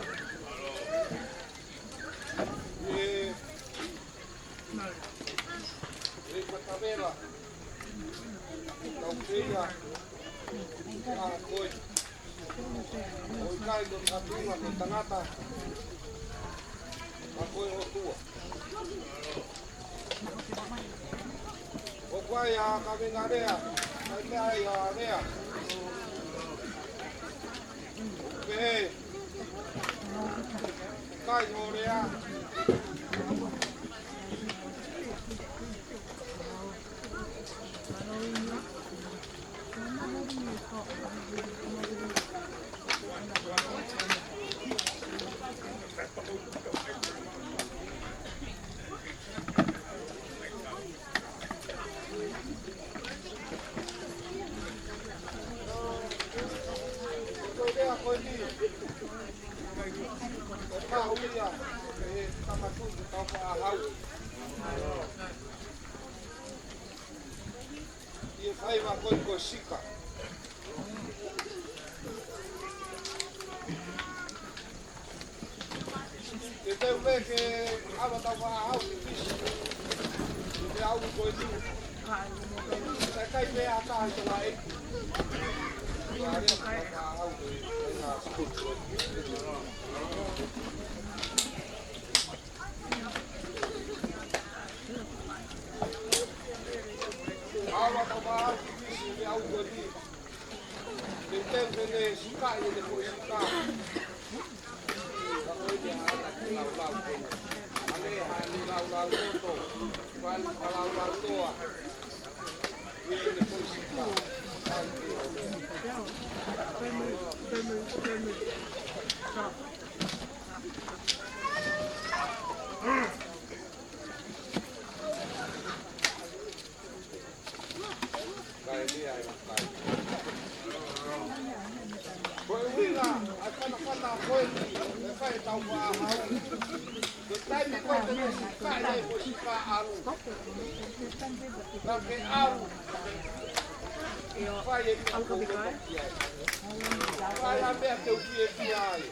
ʻE, ʻe Matavela. Tau pea. ʻA koe. ʻOku ʻikai ko e kāinga, ko e tangata. Ka ko e ʻOtua. ʻOku ʻi ai ʻa e kavenga lea, ʻikai meʻa ai ʻa e lea. Pehē, ʻikai ʻo lea. ʻI he faiva ko ē ko e sika. Te teu pē ke ava tau faʻahau ki Fisi. Te au ko e tu. Sai kai pē ʻa taha i tō ai. Ua rea tau faʻahau ko e, ko e ngā sikutu. ʻAua tau faʻahau ki Fisi, te au ko e tu. Te teu pē ke sika ʻi te ko e sika. Ka ko e te hana ki laulau ko. Ane hana laulau ko to. Kuan ka laulau toa. Ui te ko e sika. Ko e ʻuhinga ʻa e fanafana ko eni, ʻe fai tau faʻahau. Ko e taimi ko ē te ne sika ai, ko e sika ʻalu. Ka ke ʻalu. Fai e meʻa ko ē ki ai. Fai ʻa e meʻa te u fiefia ai.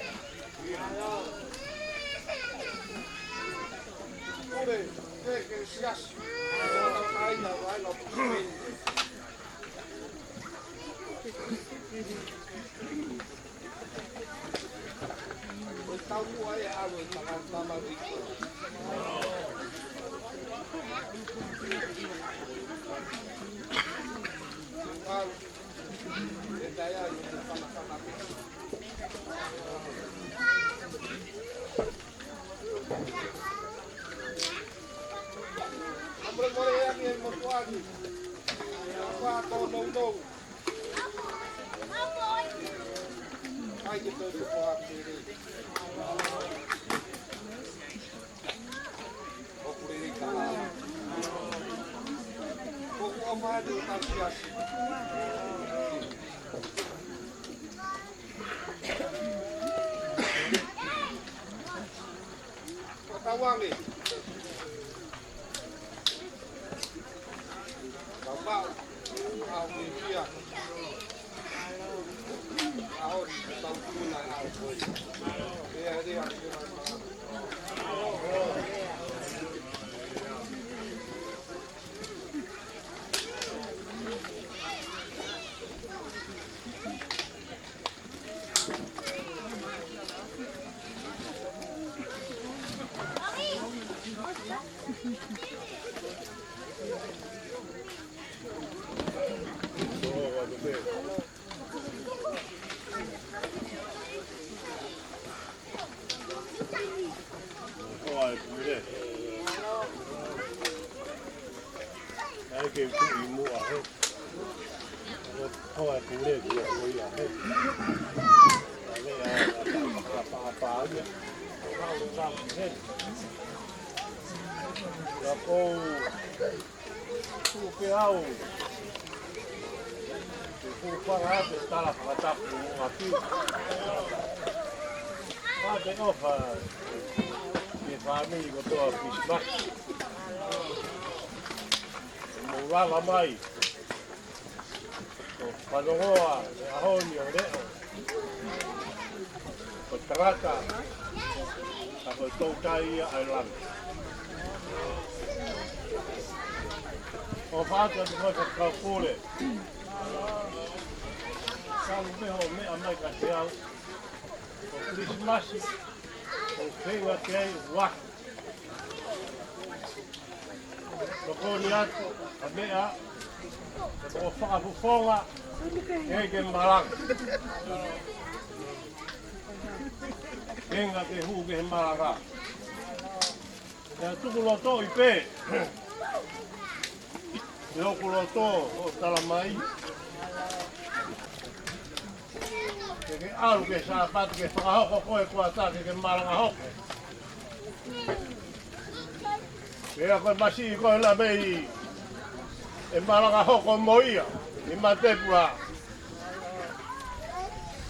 Kule, ke, ke siasi. Ua kai na, ua na. Ko e tau mua e ʻalu e tangata tama riko. Ko e tau e tai ai e fanafana. Mole mole e ani e motuʻa ni. Apa ko no no. Ai ke tau ko a kere. ʻOku lelei ka. ʻOku ʻomai ʻo tau siasi. Ko tau ange. Tau mau. Au ki kia. Ko e pule. ʻAi ke u tuʻu ʻi muʻa he. Ko e pule ki a ko ia he. ʻAi a ka pa pa ia. Ka u ka he. Ka ko Tuku ke au. Ke fuʻu fanga atu e tala fakatapu mo ʻapi. Ka te ʻofa ki he fāmili kotoa Christmas. Mou lava mai. Ko Fanongoa, e ʻaho ni ʻo leʻo. Ko e Kata, ka ko e toutai ia ʻa e langi. ʻOfa atu ki he Faifekau Pule. Talu pē hoʻo meʻa mai kiate au, ko Kilisimasi, ʻoku ou feinga ke ʻai ua. Tokoni atu ʻa e meʻa, ʻe toko fakafofonga, ʻe ke malanga. Feinga ke hū ki he malanga. Pea tuku lotoʻi pē ʻi hoku loto ʻo tala mai, ke ke ʻalu ki he Sāpate ke fakahoko ko e kuata ke ke malanga hoko. Pea ko e masiʻi ko ena mei ʻe malanga hoko mo ia ʻi Matepula.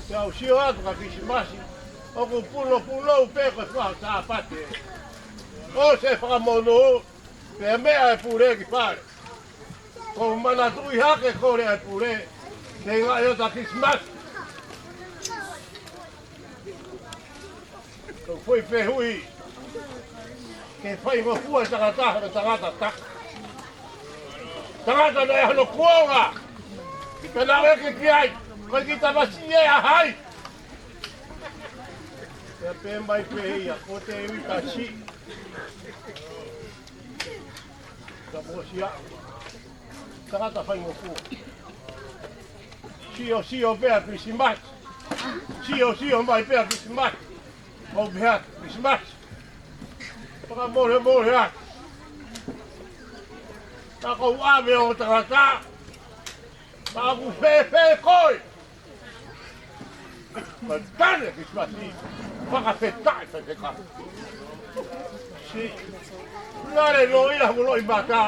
Pea u sio atu ka Kilisimasi, ʻoku punopunou pē ko e fua Sāpate. ʻOsi e fakamonū, pea meʻa e pule ki fale. Ko e manatuʻi hake ko e lea e pule, ke ngaʻi ʻo ta Kilisimasi. Ko e foʻi fehuʻi, ke faingofua e tangata, he tangata taka. Tangata naʻe hono kuonga, pea naʻe ʻeke ki ai, ko e kiʻi tamasiʻi ʻe ʻa hai? Pea pehē mai pē ia, ko Tēvita Siʻi. Ka mo sia. Tangata faingofua. Siosio pē ʻa Kilisimasi. Siosio mai pē ʻa Kilisimasi. Ko e pehē ʻa Kilisimasi, fakamolemole atu. Ka ko e ʻave ʻo tangata, ka ʻoku fēfē koe? Ko e tane Kilisimasi, fakafetaʻi, fakafetaʻi. Siʻi. Lale noa ia hoku loʻimata.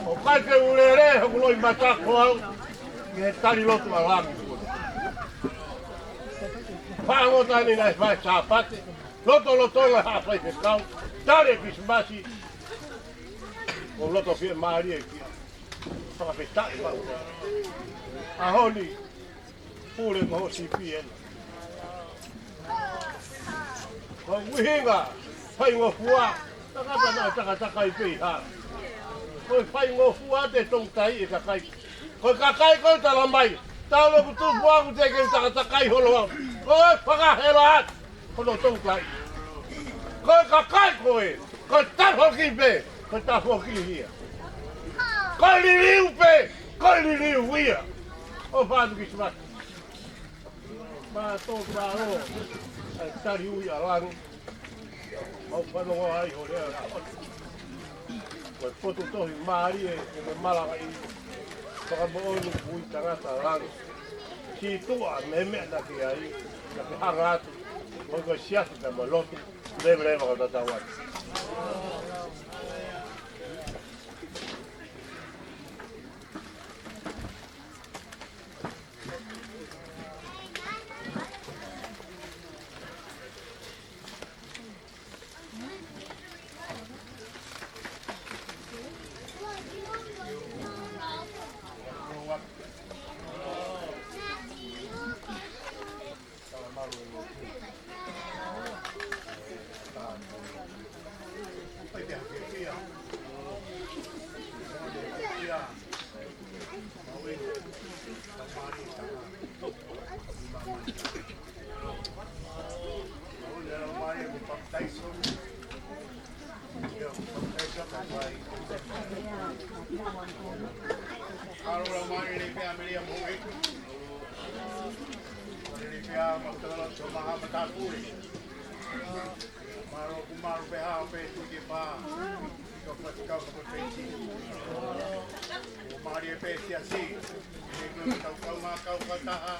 ʻOku ʻikai ke u lele hoku loʻimata ko au, ke tali lotu ʻa langi. Fāngota ni naʻe fai Sāpate, lotolotonga ha faifekau, tane Kilisimasi, ʻo loto fiemālie kia. Fakafetaʻi maʻu. ʻAho ni, pule mo hoʻo sipi ena. Ko e ʻuhinga, faingofua, tangata naʻe takatakai pē ʻi hala. Ko e faingofua te tongtai e kakai. Ko e kakai ko e tala mai, talu ʻeku tupu au teʻeki ke takatakai holo au. Ko e fakahela atu hono tongtai. Ko e kakai ko ē, ko e tafoki pē, ko e tafoki ia. Ko e liliu pē, ko e liliu ia. ʻOfa atu Kilisimasi. Mātou mālō, ʻa e tali ui ʻa langi. Mau fanongo ai ho lea la. Ko e potu tohi mālie, ʻe ke malanga ʻi, fakamoʻoni ui tangata langi. Ki tuʻa mei he meʻa naʻa ke ʻai, naʻa ke hanga atu, mo ko e siasi pea mo e lotu, leveleva ka tatau atu. Mālō ʻoku mālō pē hao pē tuʻi ke pā. Ka pati kau ka pati. ʻO mālie pē siasi. ʻE kau kau ngā kau ka taha.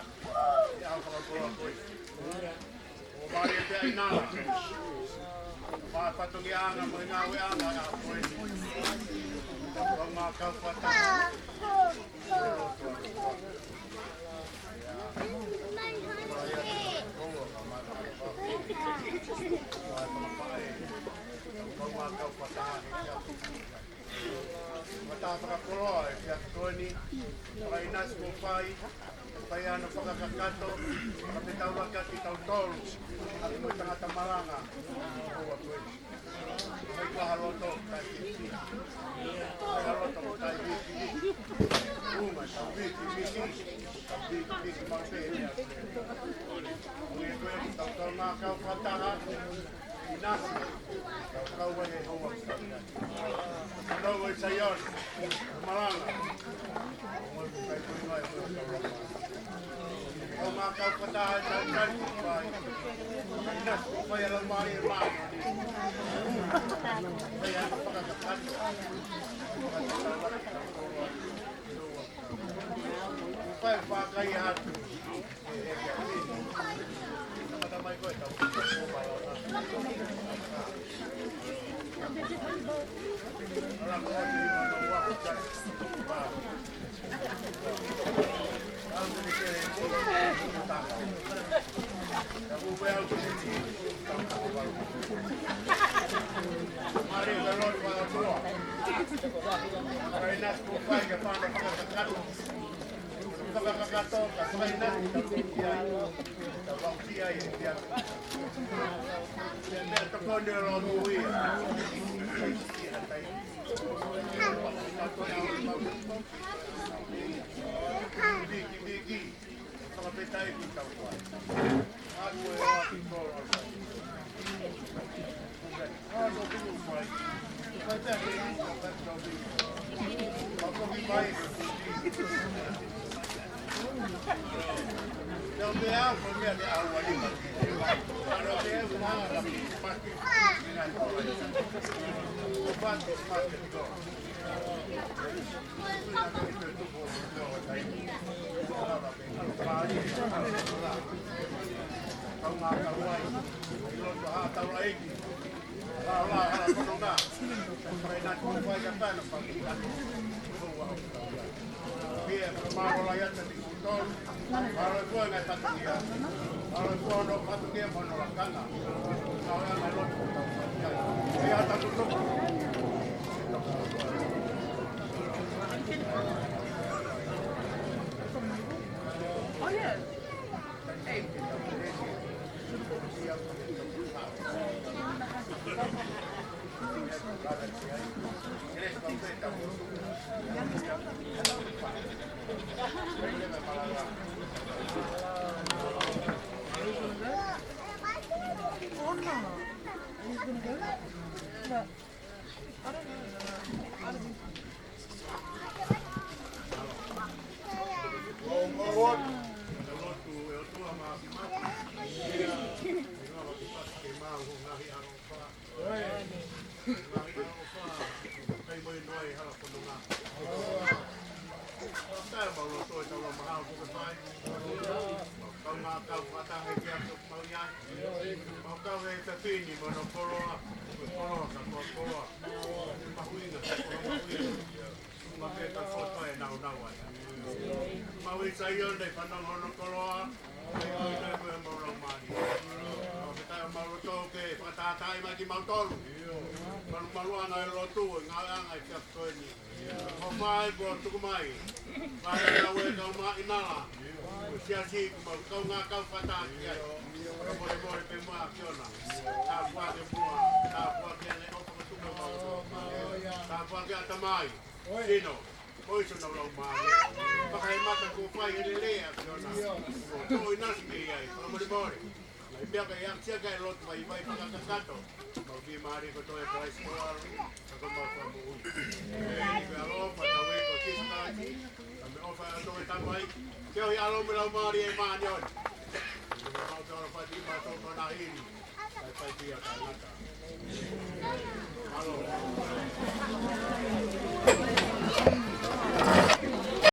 ʻE au ka kau kau. ʻO mālie pē ʻa e nala. Pā fatongia ʻanga mo e ngāue ʻanga ʻa koe. Kau ngā kau ka taha. Mata fakakoloa e fia toni, fakainasi ko fai, Fai hano fakakakato, ka te tau laka kitautolu, ʻaki mo e tangata malanga, ʻo ua koe. Mai ko ha loto, ka ke fi. Mai ha loto, ka ke fi. Uma, tau fi, fi, fi, fi. Tau fi, fi, fi, mau pe, ia. ʻOi, koe, tau tau mā kau fakataha. ʻInasi, kau kau ai e hoa. Kau kau ai Saione, malanga. Kau mā kau fakataha e tau tari kupai. ʻInasi, kupai ʻa Laumālie Māʻoniʻoni. Kupai ʻa e fakakakato. Kupai fakai atu. Fakakakato, ka fakaina, ka tukia, ka vaukia i te atu. Te mea tokoni o lo muia. Viki, viki. Fakafetaʻi ki tau koe. Aku e o ki kolo. Oh, yeah. Mau kau he tafini mo hono koloa, mo e koloa ka ko e koloa. Mahuʻinga, ko e mahuʻinga. Mo e meʻa ka ko e toe nau nau ai. Mau i Saione fanongo hono koloa, ʻe ko e toe ko e mau Laumālie. Mau ke tae mau loto ke fakatātā mai kimautolu. Malu malu ʻa e lotu, ngāueʻanga e kia ko eni. Ko mai ko tuku mai. Mai ʻa e kau maʻi nala. Ko e siasi ko mau kaungā kau fakatātā ai. Ka mole mole pe mua ki ona. Tāpuaki mua, tāpuaki ʻa e ʻofa ko tuku mau. Tāpuaki ʻatamai. Sino. Ko iso nau Laumālie. Maka he mata ko fai he lele ʻa ki ona. Ko ʻinasi ke ʻi ai. Ka mole mole. Lai meʻa ka ʻi ai sia ka e lotu mai mai fakakakato. Mau ki mālie ko toe Kalaisi ko alu, ka ko mau fakamoʻui. ʻE, ko e ʻaloʻofa ʻa hotau ʻEiki ko Sīsū Kalaisi, ka mo e ʻofa ʻa hotau Tamai, feohi ʻa e ʻAlo mo e Laumālie Māʻoniʻoni. Ko mau ke ʻaloʻofa atu kimautolu ko na hili, kae fai pē ia ʻo taʻengata. Mālō.